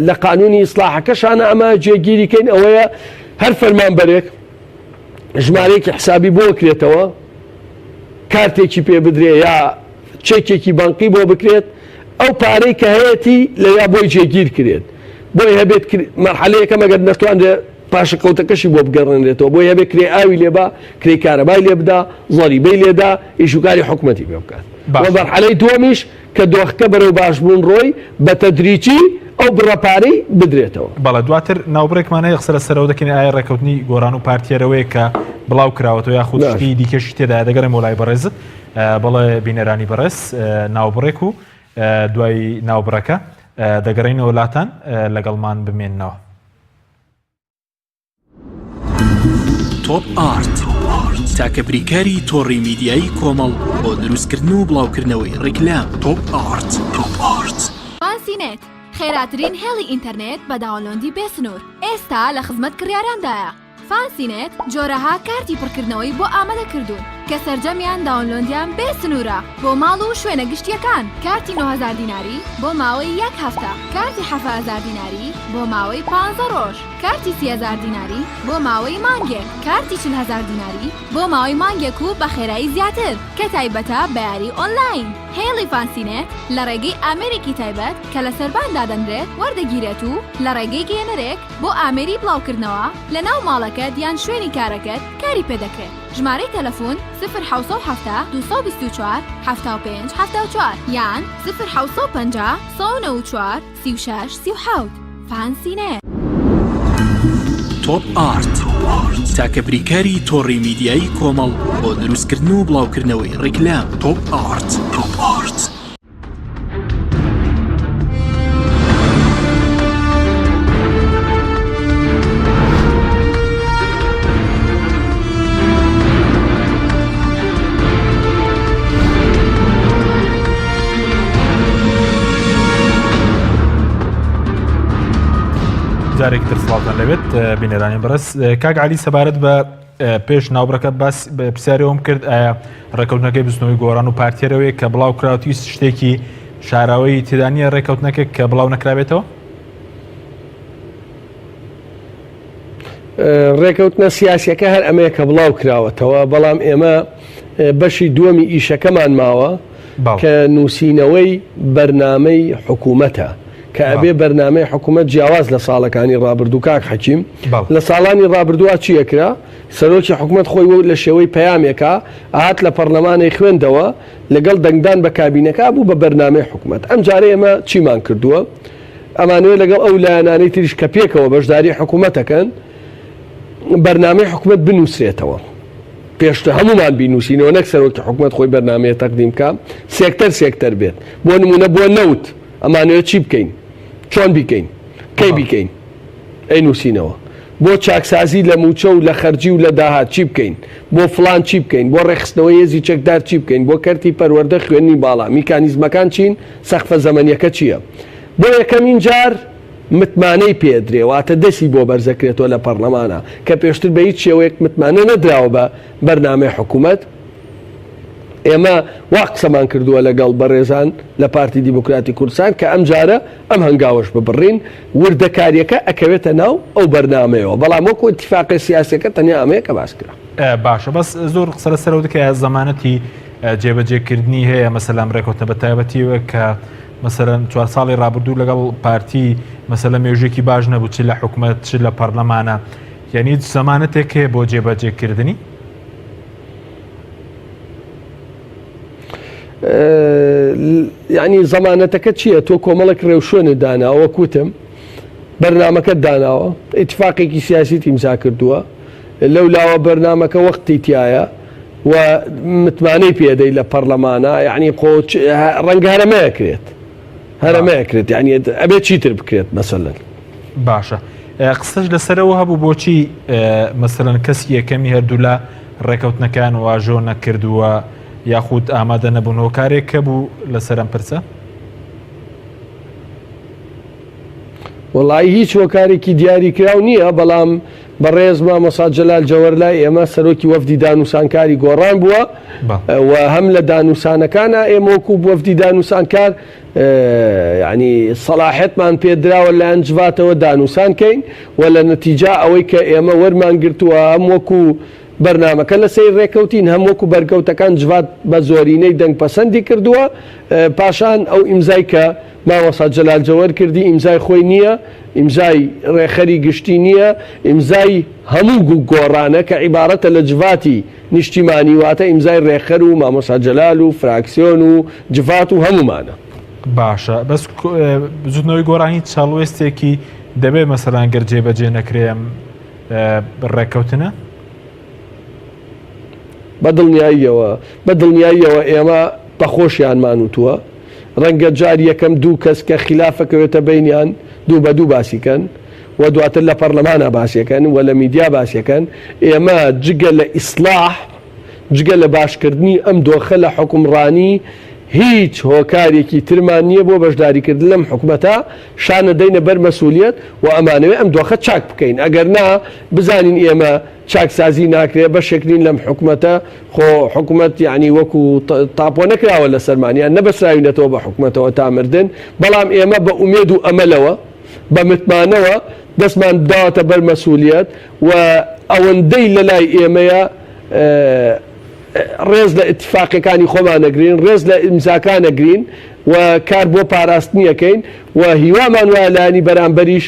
لە قانونی ئیسلاحەکەشانە ئەمە جێگیری کەین ئەوەیە هەر فەرمانبەرێک ژمارەیەکی حسابی بۆ کرێتەوە کارتێکی پێ بدرێ یا چێکێکی بانقی بۆ بکرێت ئەو پارەی کە هەیەتی لەویا بۆی جێگیر کرێت بۆی هەبێت مەرحەلەی یەکەم ئەگەر نەتوانرێت پاشەکەوتەکەشی بۆ بگەڕێنرێتەوە بۆی هەبێت کرێ ئاوی لێبا کرێی کارەبای لێ بدا زەریبەی لێدا ئیشوکاری حکومەتی پێ بکات و مەرحەلەی دووەمیش کە دۆخەکە بەرەو باشبوون ڕۆی بە تەدریجی ئەو بڕە پارەی بدرێتەوە. بەڵێ دواتر ناوبڕێکمان هەیە قسە لەسەرەوە دەکەین ئایا ڕێککەوتنی گۆڕان و پارتیەرەوەیە کە بڵاو کراوەتەوە یاخود شتی دیکەشی تێدایە دەگەڕێمەوە لای بەڕێزت بەڵێ بینەرانی بەڕێز ناوبڕێک و دوای ناوبڕەکە دەگەڕێینەوە لاتان لەگەڵمان بمێننەوە. تۆپ ئارت تاکە بریکاری تۆڕی میدیایی کۆمەڵ بۆ دروستکردن و بڵاوکردنەوەی ڕیکلام تۆپ ئارت. فانسی نێت، خێراترین هێڵی ئینتەرنێت بە download ی بێ سنوور، ئێستا لە خزمەت کڕیاراندایە. فانسی نێت جۆرەها کارتی پڕکردنەوەی بۆ ئامادە کردوون کە سەرجەمیان download یان بێ سنوورە بۆ ماڵ و شوێنە گشتییەکان، کارتی 9000 دیناری بۆ ماوەی یەک هەفتە، کارتی 7000 دیناری بۆ ماوەی پانزە ڕۆژ، کارتی 30000 دیناری بۆ ماوەی مانگێک، کارتی 40000 دیناری بۆ ماوەی مانگێک و بە خێرایی زیاتر کە تایبەتە بە یاری ئۆنلاین. هێڵی فانسینێت لە ڕێگەی ئامێرێکی تایبەت کە لە سەربان دادەنرێت وەردەگیرێت و لە ڕێگەی گەیەنەرێک بۆ ئامێری بڵاوکردنەوە لە ناو ماڵەکەت یان شوێنی کارەکەت کاری پێدەکرێت. ژمارەی تەلەفون، سفر 770 224 75 74 یان سفر 750 194 36 37. فانسینێت. تۆپ ئارت تاکە بریکاری تۆڕی میدیایی کۆمەڵ بۆ دروستکردن و بڵاوکردنەوەی ڕیکلام تۆپ ئارت. جارێکی تر سڵاوتان لەبێت بینەرانی بەڕێز کاک علی سەبارەت بە پێش ناوبڕەکە باس پرسیارەوەم کرد ئایا ڕێکەوتنەکەی بزنەوەی گۆڕان و پارتیەرەوەی کە بڵاو کراوەتی شتێکی شاراوەی تێدانە ڕێکەوتنەکە کە بڵاو نەکرابێتەوە ڕێکەوتنە سیاسیەکە هەر ئەمەیە کە بڵاو کراوەتەوە بەڵام ئێمە بەشی دووەمی ئیشەکەمان ماوە کە نووسینەوەی بەرنامەی حکوومەتە کە ئەبێ بەرنامەی حکوومەت جیاواز لە ساڵەکانی ڕابردوو کاک حەکیم لە ساڵانی ڕابردووە چیەکرا سەرۆکی حکوومەت خۆی لە شێوەی پەیامێکا هات لە پەرلەمانی خوێندەوە لەگەڵ دەنگدان بە کابینەکە بوو بە بەرنامەی حکوومەت ئەم جارە ئێمە چیمان کردووە ئەمانەوێت لەگەڵ ئەو لایەنانەی تریش کە پێکەوە بەشداری حکوومەتەکەن بەرنامەی حکوومەت بنووسرێتەوە. پێشتر هەمومان بینوسینەوە نەک سەرۆکی حکومەت خۆی بەرنامەیە تەقدیم بکا سێکتەر سێکتەر بێت بۆ نمونە بۆ نەوت ئەمانەوێت چی بکەین چۆن بیکەین کەی بیکەین ئەی نووسینەوە بۆ چاکسازی لە موچە و لە خەرجی و لە داهات چی بکەین بۆ فلان چی بکەین بۆ ڕێکخستنەوەی هێزی چەکدار چی بکەین بۆ کەرتی پەروەردە خوێندنی باڵا میکانیزمەکان چین سەقفە زەمەنیەکە چییە بۆ یەکەمین جار متمانەی پێدرێ واتە دەستی بۆ بەرزەکرێتەوە لە پەڕلەمانا کە پێشتر بە هیچ شێوەیەک متمانە نەدراوە بە بەرنامەی حکوومەت ئێمە وا قسەمان کردووە لەگەڵ بەڕێزان لە پارتی دیموکراتی کوردستان کە ئەم جارە ئەم هەنگاوەش ببڕین وردەکاریەکە ئەکەوێتە ناو ئەو بەرنامەیەوە بەڵام وەکو ئیتیفاقە سیاسیەکە تەنیا ئەمەیە کە باس کرا. باشە بەس زۆر قسە لەسەرەوە دەکرێت زەمانەتی جێبەجێکردنی هەیە مەسەلەن ئەم ڕێکەوتنە بە تایبەتیەوە کە مەسەلەن چوار ساڵی ڕابردوو لەگەڵ پارتی مەسەلە مێژوویەکی باش نەبوو چ لە حکومەت چ لە پەرلەمانە یعنی هیچ زەمانەتێک هەیە بۆ جێبەجێکردنی؟ یعنی زەمانەتەکە چییە تۆ کۆمەڵێک ڕێوشوێنت داناوە وەک وتم بەرنامەکەت داناوە ئیتفاقێکی سیاسی ئیمزا کردووە لەو لاوە بەرنامەکە وەختی تایە و متمانەی پێدەی لە پەرلەمانە یعنی خۆ ڕەنگە هەرەمەیەکرێت هەرەمەیەکرێت یعنی ئەبێت چیتر بکرێت مەسەلەن. باشە قسەش لەسەرەوە هەبوو بۆچی مەسەلەن کەسی یەکەمی هەردوولا ڕێکەوتنەکان واژۆ نەکردووە یاخود ئامادە نەبوون هۆکارێک هەبوو لەسەر ئەم پرسە؟ وەڵایی هیچ هۆکارێکی دیاریکراو نییە، بەڵام بەڕێز مامۆستا جەلال جەوەر لای ئێمە سەرۆکی وەفدی دانوسانکاری گۆڕان بووە و هەم لە دانوسانەکانا ئێمە وەکو وەفدی دانوسانکار یعنی سەلاحێتمان پێدراوە لایەن جڤاتەوە دانوسان کەین و لە نەتیجا ئەوەی کە ئێمە وەرمان گرتووە هەم وەکو بەرنامەکە لەسەری ڕێکەوتین هەم وەکو بەرکەوتەکان جڤات بە زۆرینەی دەنگ پەسەندی کردووە پاشان ئەو ئیمزای کە مامۆستا جەلال جەوەر کردی ئیمزای خۆی نییە، ئیمزای ڕێکخەری گشتی نییە، ئیمزای هەموو گۆڕانە کە عیبارەتە لە جڤاتی نیشتیمانی واتە ئیمزای ڕێکخەر و مامۆستا جەلال و فراکسیۆن و جڤات و هەموومانە. باشە بەس بزوتنەوەی گۆڕان هیچ هەڵوێستێکی دەبێت مەسەلەن گەر جێبەجێ نەکرێ ئەم ڕێککەوتنە؟ بە دڵنیاییەوە، بە دڵنیاییەوە ئێمە بە خۆشیانمان وتووە، ڕەنگە جار یەکەم دوو کەس کە خیلاف ئەکەوێتە بەینیان دوو بە دوو باسی کەن و دواتر لە پەڕلەمانا باسی ئەکەن و لە میدیا باسی ئەکەن، ئێمە جگە لە ئیسڵاح، جگە لە باشکردنی ئەم دۆخە لە حوکمڕانی هیچ هۆکارێکی ترمان نییە بۆ بەشداریکردن لەم حکومەتە، شان ئەدەینە بەر مەسولیەت و ئەمانەوێ ئەم دۆخە چاک بکەین، ئەگەر نا بزانین ئێمە چاکسازی ناکرێ بەشێک نین لەم حکومەتە خۆ حکومەت یانی وەکو تاپۆ نەکراوە لەسەرمان یان نەبەسراوینەتەوە بە حکومەتەوە تا مردن بەڵام ئێمە بە ئومێد و ئەمەلەوە بە متمانەوە دەستمان داوەتە بەر مەسولیەت و ئەوەندەی لەلای ئێمەیە ڕێز لە ئیتفاقیەکانی خۆمان ئەگرین ڕێز لە ئیمزاکان ئەگرین و کار بۆ پاراستنی ئەکەین و هیوامان وایە لایەنی بەرامبەریش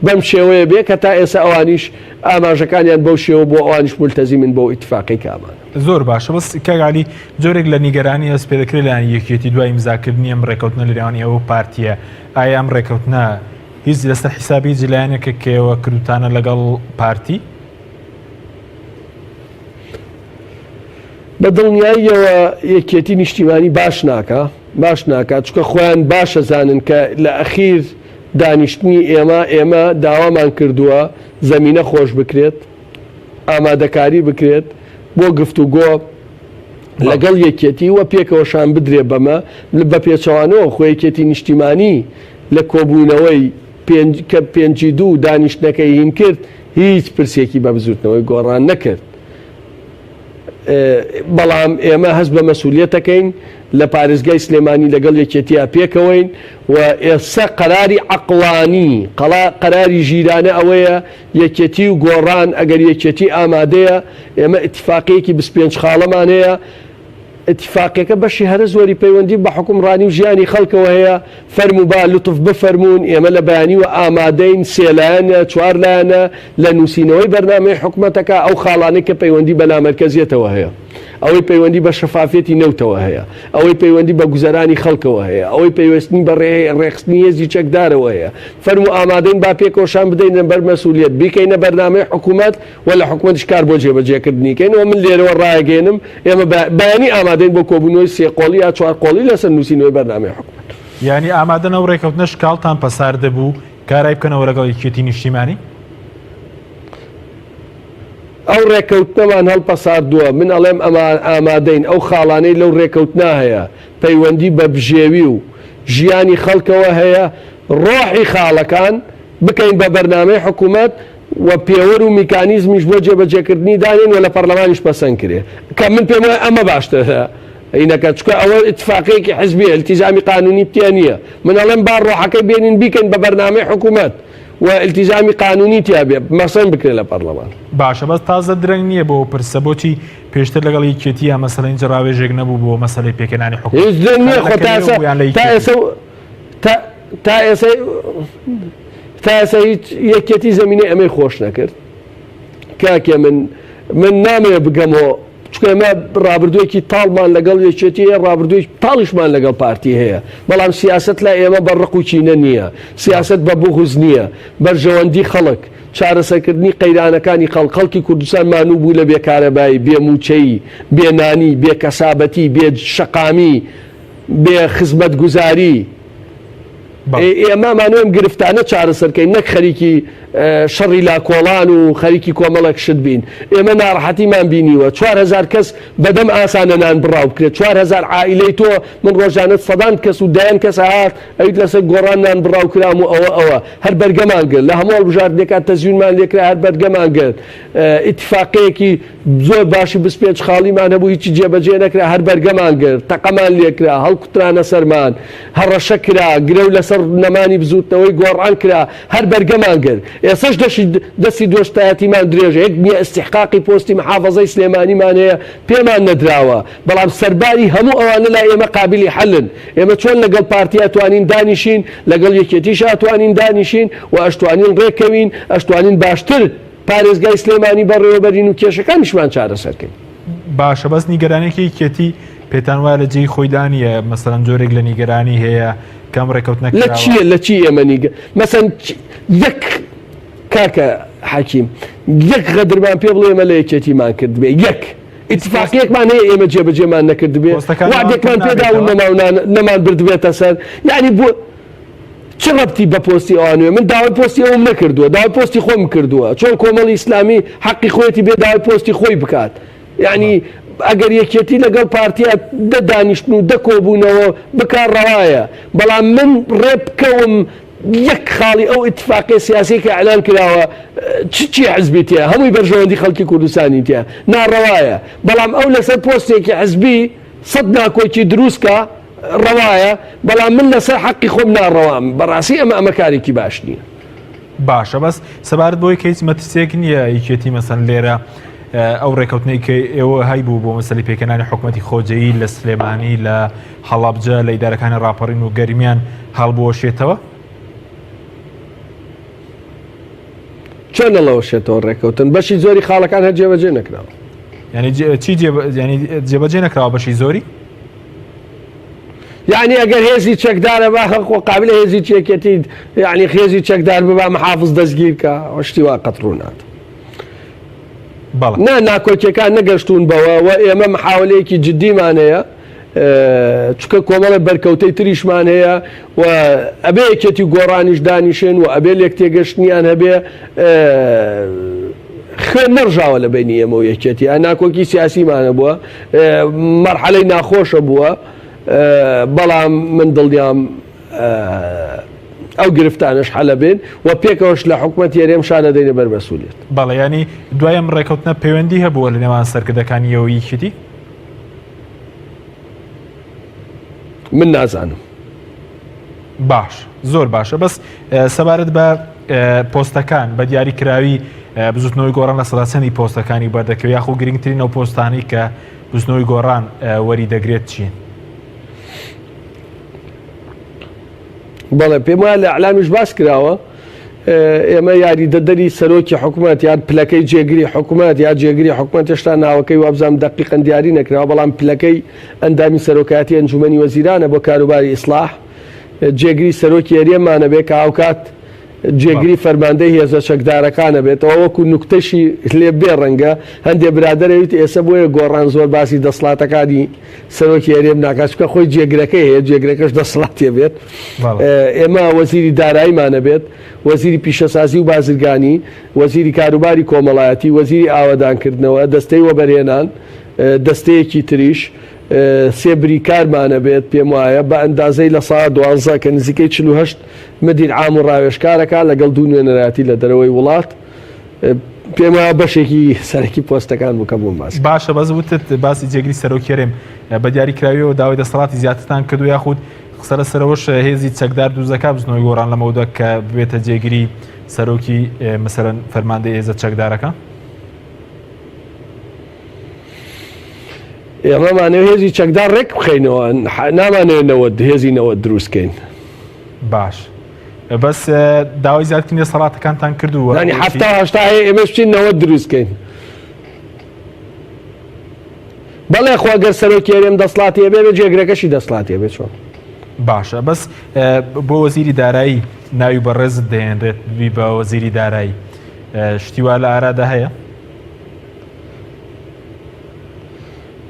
بەم شێوەیە بێ کە تا ئێستا ئەوانیش ئاماژەکانیان بەو شێوە بووە ئەوانیش مولتەزیمن بەو ئیتفاقەی کە ئەمانە. زۆر باشە بەس کاک عەلی جۆرێک لە نیگەرانی هەست پێدەکرێت لایەن یەکێتی دوای ئیمزاکردنی ئەم ڕێکەوتنە لە نێوان ئێوە و پارتیە ئایا ئەم ڕێکەوتنە هیچ لەسەر حیسابی هیچ لایەنێکە کە ئێوە کردوتانە لەگەڵ پارتی؟ بە دڵنیاییەوە یەکێتی نیشتیمانی باش ناکا باش ناکا چونکە خۆیان باش ئەزانن کە لە ئەخیر دانیشتنی ئێمە، ئێمە داوامان کردووە زەمینە خۆش بکرێت، ئامادەکاری بکرێت بۆ گفتوگۆ لەگەڵ یەکێتی و پێکەوە شان بدرێ بەمە، بە پێچەوانەوە خۆ یەکێتی نیشتیمانی لە کۆبوونەوەی. کە پێنجی دوو دانیشتنەکەی هین کرد هیچ پرسێکی بە بزوتنەوەی گۆڕان نەکرد. بەڵام ئێمە هەست بە مەسولیەت دەکەین لە پارێزگای سلێمانی لەگەڵ یەکێتیا پێکەوەین و ئێستا قەراری عەقڵانی قەراری ژیرانە ئەوەیە یەکێتی و گۆڕان ئەگەر یەکێتی ئامادەیە ئێمە ئیتفاقیەکی 25 خاڵەمان هەیە ئیتفاقیەکە بەشی هەرە زۆری پەیوەندی بە حوکمڕانی و ژیانی خەڵکەوە هەیە، فەرموو با لوتف بفەرموون، ئێمە لە بەیانیوە ئامادەین، سێ لایەنە، چوار لایەنە، لە نووسینەوەی بەرنامەی حکومەتەکە ئەو خاڵانەی کە پەیوەندی بە لامەرکەزیەتەوە هەیە، ئەوەی پەیوەندی بە شەفافیەتی نەوتەوە هەیە، ئەوەی پەیوەندی بە گوزەرانی خەڵکەوە هەیە، ئەوەی پەیوەستنی بە ڕێکخستنی هێزی چەکدارەوە هەیە، فەرموو ئامادەین با پێکەوە شان بدەینە بەر مەسئولیەت، بیکەینە بەرنامەی حکومەت، و لە حکومەتیش کار بۆ جێبەجێکردنی کەین و من لێرەوە ڕایەگەیەنم ئێمە بەیانی ئامادەین بۆ کۆبوونەوەی سێ قۆڵی یا چوار قۆڵی لەسەر نووسینەوەی بەرنامەی حکومەت. یانی ئامادەن ئەو ڕێکەوتنەش کاڵتان پەساردبوو کارای بکەنەوە لەگەڵ یەکێتی نیشتیمانی؟ ئەو ڕێکەوتنەمان هەڵپەساردووە، من ئەڵێم ئەمە ئامادەین ئەو خاڵانەی لەو ڕێکەوتنە هەیە پەیوەندی بە بژێوی و ژیانی خەڵکەوە هەیە ڕۆحی خاڵەکان بکەین بە بەرنامەی حکومەت و پێوەر و میکانیزمیش بۆ جێبەجێکردنی دانێن و لە پەرلەمانیش پەسەند کرێ کە من پێم وایە ئەمە باشترە هینەکە چونکە ئەوە ئیتفاقیەکی حزبیە التزامی قانونی تیا نییە من ئەڵێم با ڕۆحەکەی بێنین بیکەین بە بەرنامەی حکوومەت و التزامی قانونی تیا بێ مەسەن بکرێ لە پەرلەمان. باشە بەس تازە درەنگ نییە بۆ ئەو پرسە بۆچی پێشتر لەگەڵ یەکێتی یا مەسەلەن هیچ ڕاوێژێک نەبوو بۆ مەسەلەی پێکهێنانی حکومەت هیچ درەنگ نییە هەر خۆ لە تا کەرێ ئێستا بوو یان لە تا یەکێتی؟ ئێستا تا تا ئێستا تا ئێستا هیچ یەکێتی زەمینەی ئەمەی خۆش نەکرد کاکێ من من نامەوێ بگەمەوە چونکە ئێمە ڕابردوویەکی تاڵمان لەگەڵ یەکێتی هەیە ڕابردووی تاڵیشمان لەگەڵ پارتی هەیە بەڵام سیاست لای ئێمە بە ڕق و کینە نییە سیاست بە بوغز نییە بەرژەوەندی خەڵک چارەسەرکردنی قەیرانەکانی خەڵک خەڵکی کوردستان مانوو بوو لە بێکارەبایی بێ مووچەیی بێ نانی بێ کەسابەتی بێ شەقامی بێ خزمەتگوزاری ئێمە ئەمانەوێ ئەم گرفتانە چارەسەر کەین نەک خەریکی شەڕی لاکۆڵان و خەریکی کۆمەڵێک شت بین. ئێمە ناڕەحەتیمان بینیوە 4000 کەس بەدەم ئاسانە نان بڕاو بکرێت 4000 عائیلەی تۆ من ڕۆژانە سەدان کەس و دەیان کەس هات ئەویت لەسەر گۆڕان نان بڕاو کرام و ئەوە ئەوە هەر بەرگەمان گرت لە هەموو هەڵبژاردنێکا تەزویرمان لێکرا هەر بەرگەمان گرت ئیتفاقەیەکی زۆر باشی 25 خاڵیمان هەبوو هیچی جێبەجێ نەکرا هەر بەرگەمان گرت تەقەمان لێکرا هەڵکوترانە سەرمان هەڕەشە کرا گرەو لەسەر نەمانی بزوتنەوەی گۆڕان کرا هەر بەرگەمان گرت ئێسەش دەشی دەستی دۆستایەتیمان درێژە یەک نیە ئیستیحقاقی پۆستی محافەزەی سلێمانیمان هەیە پێمان نەدراوە بەڵام سەرباری هەموو ئەوانە لای ئێمە قابلی حەلن ئێمە چۆن لەگەڵ پارتی ئەتوانین دانیشین لەگەڵ یەکێتیش ئەتوانین دانیشین و ئەشتوانین ڕێکەوین ئەشتوانین باشتر پارێزگای سلێمانی بەڕێوەبەرین و کێشەکانیشمان چارەسەر کەین. باشە بەس نیگەرانیەکی یەکێتی پێتان وایە لە جێی خۆیدا نییە مەسەلەن جۆرێک لە نیگەرانی هەیە کە ئەم ڕێکەوتنە لە چییە لە چی ئێمە نیگە مەسەن یەک کاکە حەکیم یەک غەدرمان پێ بڵێ ئێمە لە یەکێتیمان کردبێ یەک ئیتفاقیەکمان هەیە ئێمە جێبەجێمان نەکردبێ وعدێکمان پێدا و نەمان بردبێتە سەر یعنی بۆ چ ڕەبتی بە پۆستی ئەوانوێ من داوای پۆستی ئەوم نەکردووە داوای پۆستی خۆم کردووە چۆن کۆمەڵی ئیسلامی حەقی خۆیەتی بێ داوای پۆستی خۆی بکات یعنی ئەگەر یەکێتی لەگەڵ پارتیا دە دانیشتن و دە کۆبوونەوە بکا ڕەوایە بەڵام من ڕێ بکەوم یەک خاڵی ئەو ئیتفاقی سیاسی کە ئەلان کراوە چ چی حزبی تیا هەمووی بەرژەوەندی خەڵکی کوردستانی تیا ناڕەوایە بەڵام ئەو لەسەر پۆستێکی حزبی سەد ناکۆکی دروست کا ڕەوایە بەڵام من لەسەر حەقی خۆم ناڕەوام بەڕاستی ئەمە ئەمە کارێکی باش نییە. باشە بەس سەبارەت بۆی کە هیچ مەترسیەک نییە یەکێتی مەسەن لێرە ئەو ڕێکەوتنەی کە ئێوە هەیبوو بۆ مەسەلی پێکەنانی حکوومەتی خۆجێی لە سلێمانی لە هەڵەبجە لە ئیدارەکانی ڕاپەڕین و گەرمیان هەڵبوەشێتەوە؟ چۆن هەڵەوەشێتەوە ڕێکەوتن بەشی زۆری خاڵەکان هەر جێبەجێ نەکراوە. یعنی چی جێبەجێ نەکراوە بەشی زۆری؟ یعنی ئەگەر هێزی چەکدارە با خۆ قابلە هێزی چێکێتی یعنی خێزی چەکدار ببا محافظ دەستگیر کە شتی وا قەت ڕوونات نا ناکۆکیەکان نەگەشتون بەوە و ئێمە محاولەیەکی جددیمان هەیە چکە کۆمەڵە بەرکەوتەی تریشمان هەیە و ئەبێ یەکێتی گۆڕانیش دانیشن و ئەبێ لێک تێگەشتنیان هەبێ خوێن نەڕژاوە لە بینی ئێمە و یەکێتی ناکۆکی سیاسیمانە بووە مەرحەلەی ناخۆشە بووە بەڵام من دڵنیام. ئەو گرفتانەش حەلەبێن و پێکەوەش لە حکومەتی هەرێم شانەدەینە بەر مەسئولیەت. بەڵێ یانی دوای ئەم ڕێکەوتنە پەیوەندی هەبووە لە نێوان سەرکردەکانی یەوە یەکێتی؟ من نازانم. باش زۆر باشە بەس سەبارەت بە پۆستەکان بە دیاری کراوی بزوتنەوەی گۆڕان لە سەدا چەندی پۆستەکانی بەردەکەوێت یاخۆ گرنگترین ئەو پۆستانەی کە بزوتنەوەی گۆڕان وەری دەگرێت چین؟ بەڵێ پێم وایە لە ئەعلامیش باس کراوە ئێمە یاریدەدەری سەرۆکی حکومەت یان پلەکەی جێگری حکومەت یا جێگری حکومەت هێشتا ناوەکەی وابزانم دەقیقەن دیاری نەکراوە بەڵام پلەکەی ئەندامی سەرۆکایەتی ئەنجومەنی وەزیرانە بۆ کاروباری ئیسلاح جێگری سەرۆکی هەرێمانە بێ کە هاوکات جێگری فەرماندەی هێزە چەکدارەکانە بێتەوە وەکو نوکتەشی لێ بێ ڕەنگە هەندێ برادەرەویت ئێسە بۆیە گۆڕان زۆر باسی دەسڵاتەکانی سەرۆکی هەرێم ناکات چونکە خۆی جێگرەکەی هەیە جێگرەکەش دەسەڵاتی بێت ئێمە وەزیری داراییمانە بێت وەزیری پیشەسازی و بازرگانی وەزیری کاروباری کۆمەڵایەتی وەزیری ئاوەدانکردنەوە دەستەی وەبەرهێنان دەستەیەکی تریش سێ بریکارمانە بێت پێم وایە بە ئەندازەی لە سا دوانزە کە نزیکەی 48 مدیر عام و ڕاوێژکارەکە لەگەڵ دوو نوێنەرایەتی لە دەرەوەی وڵات پێم وایە بەشێکی سەرەکی پۆستەکان بوو کە بۆم باس کرد. باشە بەس وتت باسی جێگری سەرۆکی هەرێم بە دیاری کراویەوە داوای دەسەڵاتی زیاترتان کردو یاخود قسە لەسەرەوەش هێزی چەکدار دروست دەکات بزنەوەی گۆڕان لەمەودا کە ببێتە جێگری سەرۆکی مەسەلەن فەرماندەی هێزە چەکدارەکان؟ ئێمەمانەوە هێزی چەکدار ڕێک بخەینەوە نامانەوێت نەوەت هێزی نەوەت دروست کەین. باش بەس داوای زیادکردنی دەسەڵاتەکانتان کردووە ینی حەفتا و هەشتا هەیە ئێمەش بچین 90 دروست کەین بەڵێ خۆ گەر سەرۆکی هەرێم دەسڵاتی هەبێ بێ جێگرەکەشی دەسڵاتی هەبێ چۆن باشە بەس بۆ وەزیری دارایی ناوی بەڕێزت دەهێنرێت ببی بە وەزیری دارایی شتی وا لە ئارادا هەیە؟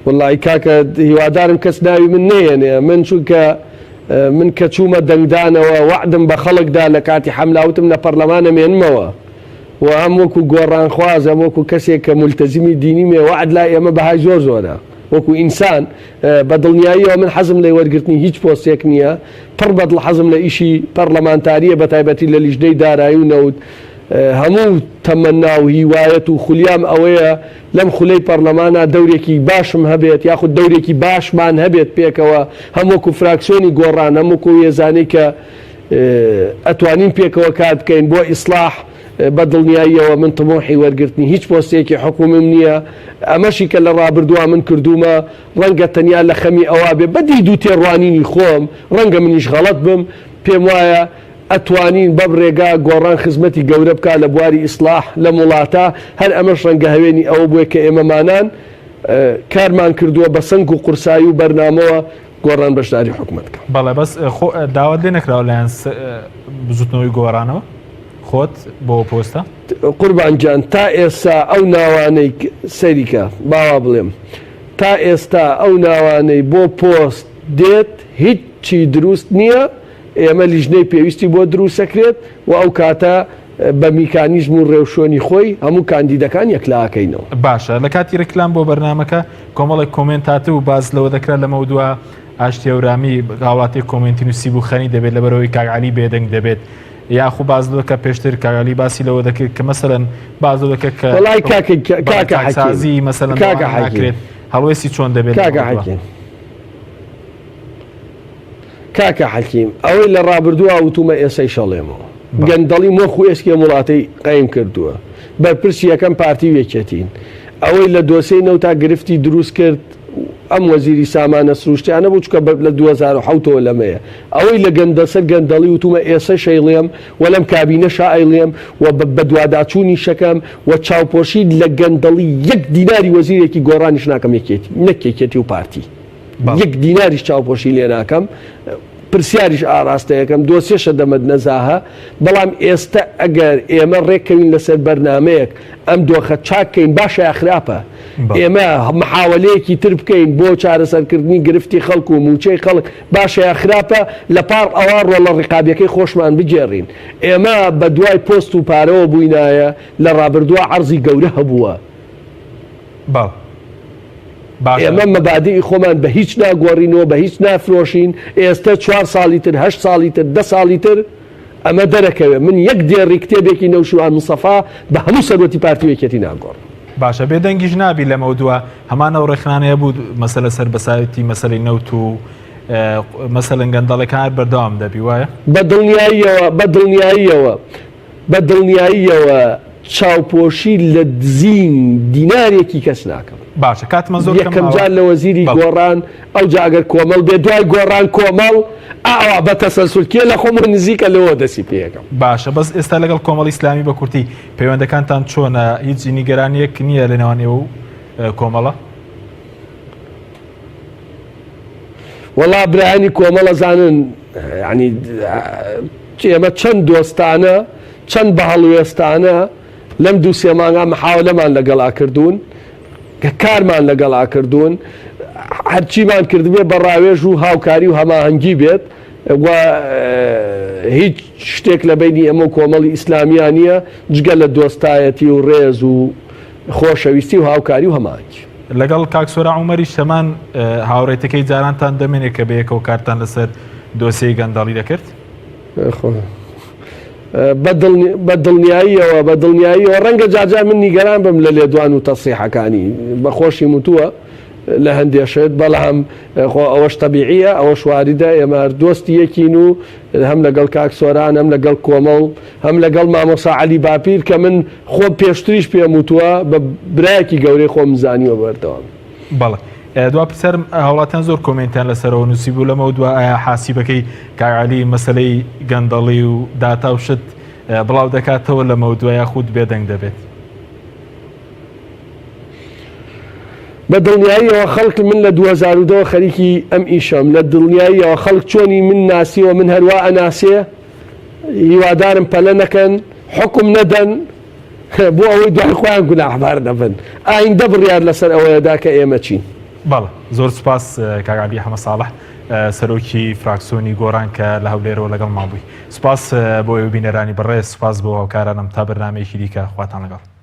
وەڵی کاکە هیوادارم کەس ناوی من نەیەنێ من چونکە من کە چوومە دەنگدانەوە وەعدم بە خەڵک دا لە کاتی حەملە وتم لە پەرلەمان ئەمێنمەوە و هەم وەکو گۆڕانخواز هەم وەکو کەسێک کە مولتەزیمی دینیمێ وەعد لای ئێمە بەهای زۆر زۆرە وەکو ئینسان بە دڵنیاییەوە من حەزم لە وەرگرتنی هیچ پۆستێک نییە پڕ بەدڵ حەزم لە ئیشی پەرلەمانتاریە بە تایبەتی لە لیژنەی دارایی و نەوت هەموو تەمەنا و هیوایەت و خولیام ئەوەیە لەم خولەی پەڕلەمانا دەورێکی باشم هەبێت یاخود دەورێکی باشمان هەبێت پێکەوە هەم وەکو فراکسیۆنی گۆڕان هەم وەکو هێزانەی کە ئەتوانین پێکەوە کار بکەین بۆ ئیسڵاح بە دڵنیاییەوە من تموحی وەرگرتنی هیچ پۆستێکی حکومیم نییە ئەمەشی کە لە ڕابردووا من کردوومە ڕەنگە تەنیا لە خەمی ئەوە بێ بە دید و تێڕوانینی خۆم ڕەنگە منیش غەڵەت بم پێم وایە ئەتوانین بەم ڕێگا گۆڕان خزمەتی گەورە بکا لە بواری ئیسڵاح لەم وڵاتە، هەر ئەمەش ڕەنگە هەوێنی ئەوە بوێ کە ئێمەمانان کارمان کردووە بە سەنگ و قورسایی و بەرنامەوە گۆڕان بەشداری حکومەت کە. بەڵێ بەس خۆ داوات لێ نەکراوە لایەن بزوتنەوەی گۆڕانەوە خۆت بۆ پۆستە؟ قوربان گیان تا ئێستا ئەو ناوانەی سەیری کە با وا بڵێم تا ئێستا ئەو ناوانەی بۆ پۆست دێت هیچی دروست نییە، ئێمە لیژنەی پێویستی بۆ دروستەکرێت و ئەو کاتە بە میکانیزم و ڕێوشوێنی خۆی هەموو کاندیدەکان یەکلاکەینەوە. باشە لە کاتی ڕیکلام بۆ بەرنامەکە کۆمەڵێک کۆمێنت هاتبوو باس لەوە دەکرا لەمەودوا ئاشتی هەورامی هاوڵاتیەک کۆمێنتی نووسیبوو خەنی دەبێت لەبەرئەوەی کاک عەلی بێدەنگ دەبێت یاخو باس لەوە کە پێشتر کاک عەلی باسی لەوە دەکرد کە مەسەلەن باس لەوە دەکرد کە وەڵای کاکە کاکە حەکیم چاکسازی مەسەلەن کاکە حەکیم ناکرێت هەڵوێستی چۆن دەبێت کاکە لەمەودوا؟ حەکیم کاکە حەکیم ئەوەی لە ڕابردووا وتومە ئێسەیش ئەڵێمەوە گەندەڵی مۆخ و ئێسکی ئەم وڵاتەی قایم کردووە بەرپرسی یەکەم پارتی و یەکێتین ئەوەی لە دۆسێی نەوتا گرفتی دروست کرد ئەم وەزیری سامانە سروشتیانە بوو چونکە لە 2007 ەوە لەمەیە ئەوەی لە گەندەسەر گەندەڵی وتومە ئێسەش ئەیڵێم و لەم کابینەشا ئەیڵێم و بە بەدواداچوونیشەکەم و چاوپۆشی لە گەندەڵی یەک دیناری وەزیرێکی گۆڕانیش ناکەم یەکێتی نەک یەکێتی و پارتی. یەک دیناریش چاوپۆشی لێ ناکەم، پرسیاریش ئاراستەیەکەم، دۆسیەشە دەمەت نەزاهە، بەڵام ئێستە ئەگەر ئێمە ڕێککەوین لەسەر بەرنامەیەک ئەم دۆخە چاک کەین باشە یا خراپە؟ ئێمە محاوەلەیەکی تر بکەین بۆ چارەسەرکردنی گرفتی خەڵک و مووچەی خەڵک باشە یا خراپە؟ لە پاڵ ئەوە ڕۆڵە ڕقابیەکەی خۆشمان بگێڕین. ئێمە بە دوای پۆست و پارەوە بووینایە لە ڕابردووا عەرزی گەورە هەبووە. بەڵێ باشە. ئێمە مەبادیئی خۆمان بە هیچ ناگۆڕینەوە، بە هیچ نافرۆشین، ئێستە چوار ساڵی تر، هەشت ساڵی تر، دە ساڵی تر ئەمە دەرەکەوێ من یەک دێڕی کتێبێکی نەوشیروان مستەفا بە هەموو سەروەتی پارتی و یەکێتی ناگۆڕم. باشە بێدەنگیش نابی لەمەودوا هەمان ئەو ڕێکخرانە هەبوو مەسەلە سەر بەسایتی مەسەلەی نەوت و مەسەلەن گەندەڵەکان هەر بەردەوام دەبی وایە؟ بە دڵنیاییەوە بە دڵنیاییەوە بە دڵنیاییەوە چاوپۆشی لە دزین دینارێکی کەس ناکەم. باشە کاتمان زۆر کەم یەکەم ماوە. جار لە وەزیری بەڵێ. گۆڕان ئەوجا ئەگەر کۆمەڵ بێ دوای گۆڕان کۆمەڵ ئاوا بە تەسەلسول کێ لە خۆمەوە نزیکە لەوە دەستی پێ ئەکەم. باشە بەس ئێستا لەگەڵ کۆمەڵی ئیسلامی بە کورتی پەیوەندەکانتان چۆنە هیچ نیگەرانیەک نییە لە نێوان ئێوە و کۆمەڵە؟ وەڵا برایانی کۆمەڵ ئەزانن یانی ئێمە چەند دۆستانە چەند بە هەڵوێستانە لەم دوو سێ مانگا محاولەمان لەگەڵا کردوون کارمان لەگەڵا کردوون هەرچیمان کردبێ بە ڕاوێژ و هاوکاری و هەماهەنگی بێت و هیچ شتێک لە بینی ئێمە و کۆمەڵی ئیسلامیان نییە جگە لە دۆستایەتی و ڕێز و خۆشەویستی و هاوکاری و هەماهەنگی. لەگەڵ کاک سۆران عومەریش هەمان هاوڕێتەکەی جارانتان دەمێنێت کە بەیەکەوە کارتان لەسەر دۆسیەی گەندەڵی دەکرد؟ بە دڵنیاییەوە بە دڵنیاییەوە ڕەنگە جارجار من نیگەران بم لە لێدوان و تەسریحەکانی بە خۆشیم وتووە لە هەندێ شت بەڵام خۆ ئەوەش تەبیعیە ئەوەش واریدە ئێمە هەر دۆستی یەکین و هەم لەگەڵ کاک سۆران هەم لەگەڵ کۆمەڵ هەم لەگەڵ مامۆسا عەلی باپیر کە من خۆم پێشتریش پێم وتووە بە برایەکی گەورەی خۆم زانیوە بەردەوام. بەڵێ دوا پرسیارم هاوڵاتیان زۆر کۆمێنتیان لەسەرەوە نووسیبوو لەمەو دوا ئایا حاسیبەکەی کاک عەلی مەسەلەی گەندەڵی و داتا و شت بڵاو دەکاتەوە لەمەو دوا یاخود بێدەنگ دەبێت؟ بە دڵنیاییەوە خەڵک من لە 2010 خەریکی ئەم ئیشەم لە دڵنیاییەوە خەڵک چۆنی من ناسیوە من هەروا ئەناسێ هیوادارم پەلە نەکەن حوکم نەدەن بۆ ئەوەی دوای خۆیان گوناحبار نەبن ئایندە بڕیار لەسەر ئەوەیەدا کە ئێمە چین. بەڵێ زۆر سوپاس کاک عەلی حەمە ساڵح سەرۆکی فراکسیۆنی گۆڕان کە لە هەولێرەوە لەگەڵمان بووی سوپاس بۆ ئێوە بینەرانی بەڕێز سوپاس بۆ هاوکارانم تا بەرنامەیەکی دیکە خواتان لەگەڵ.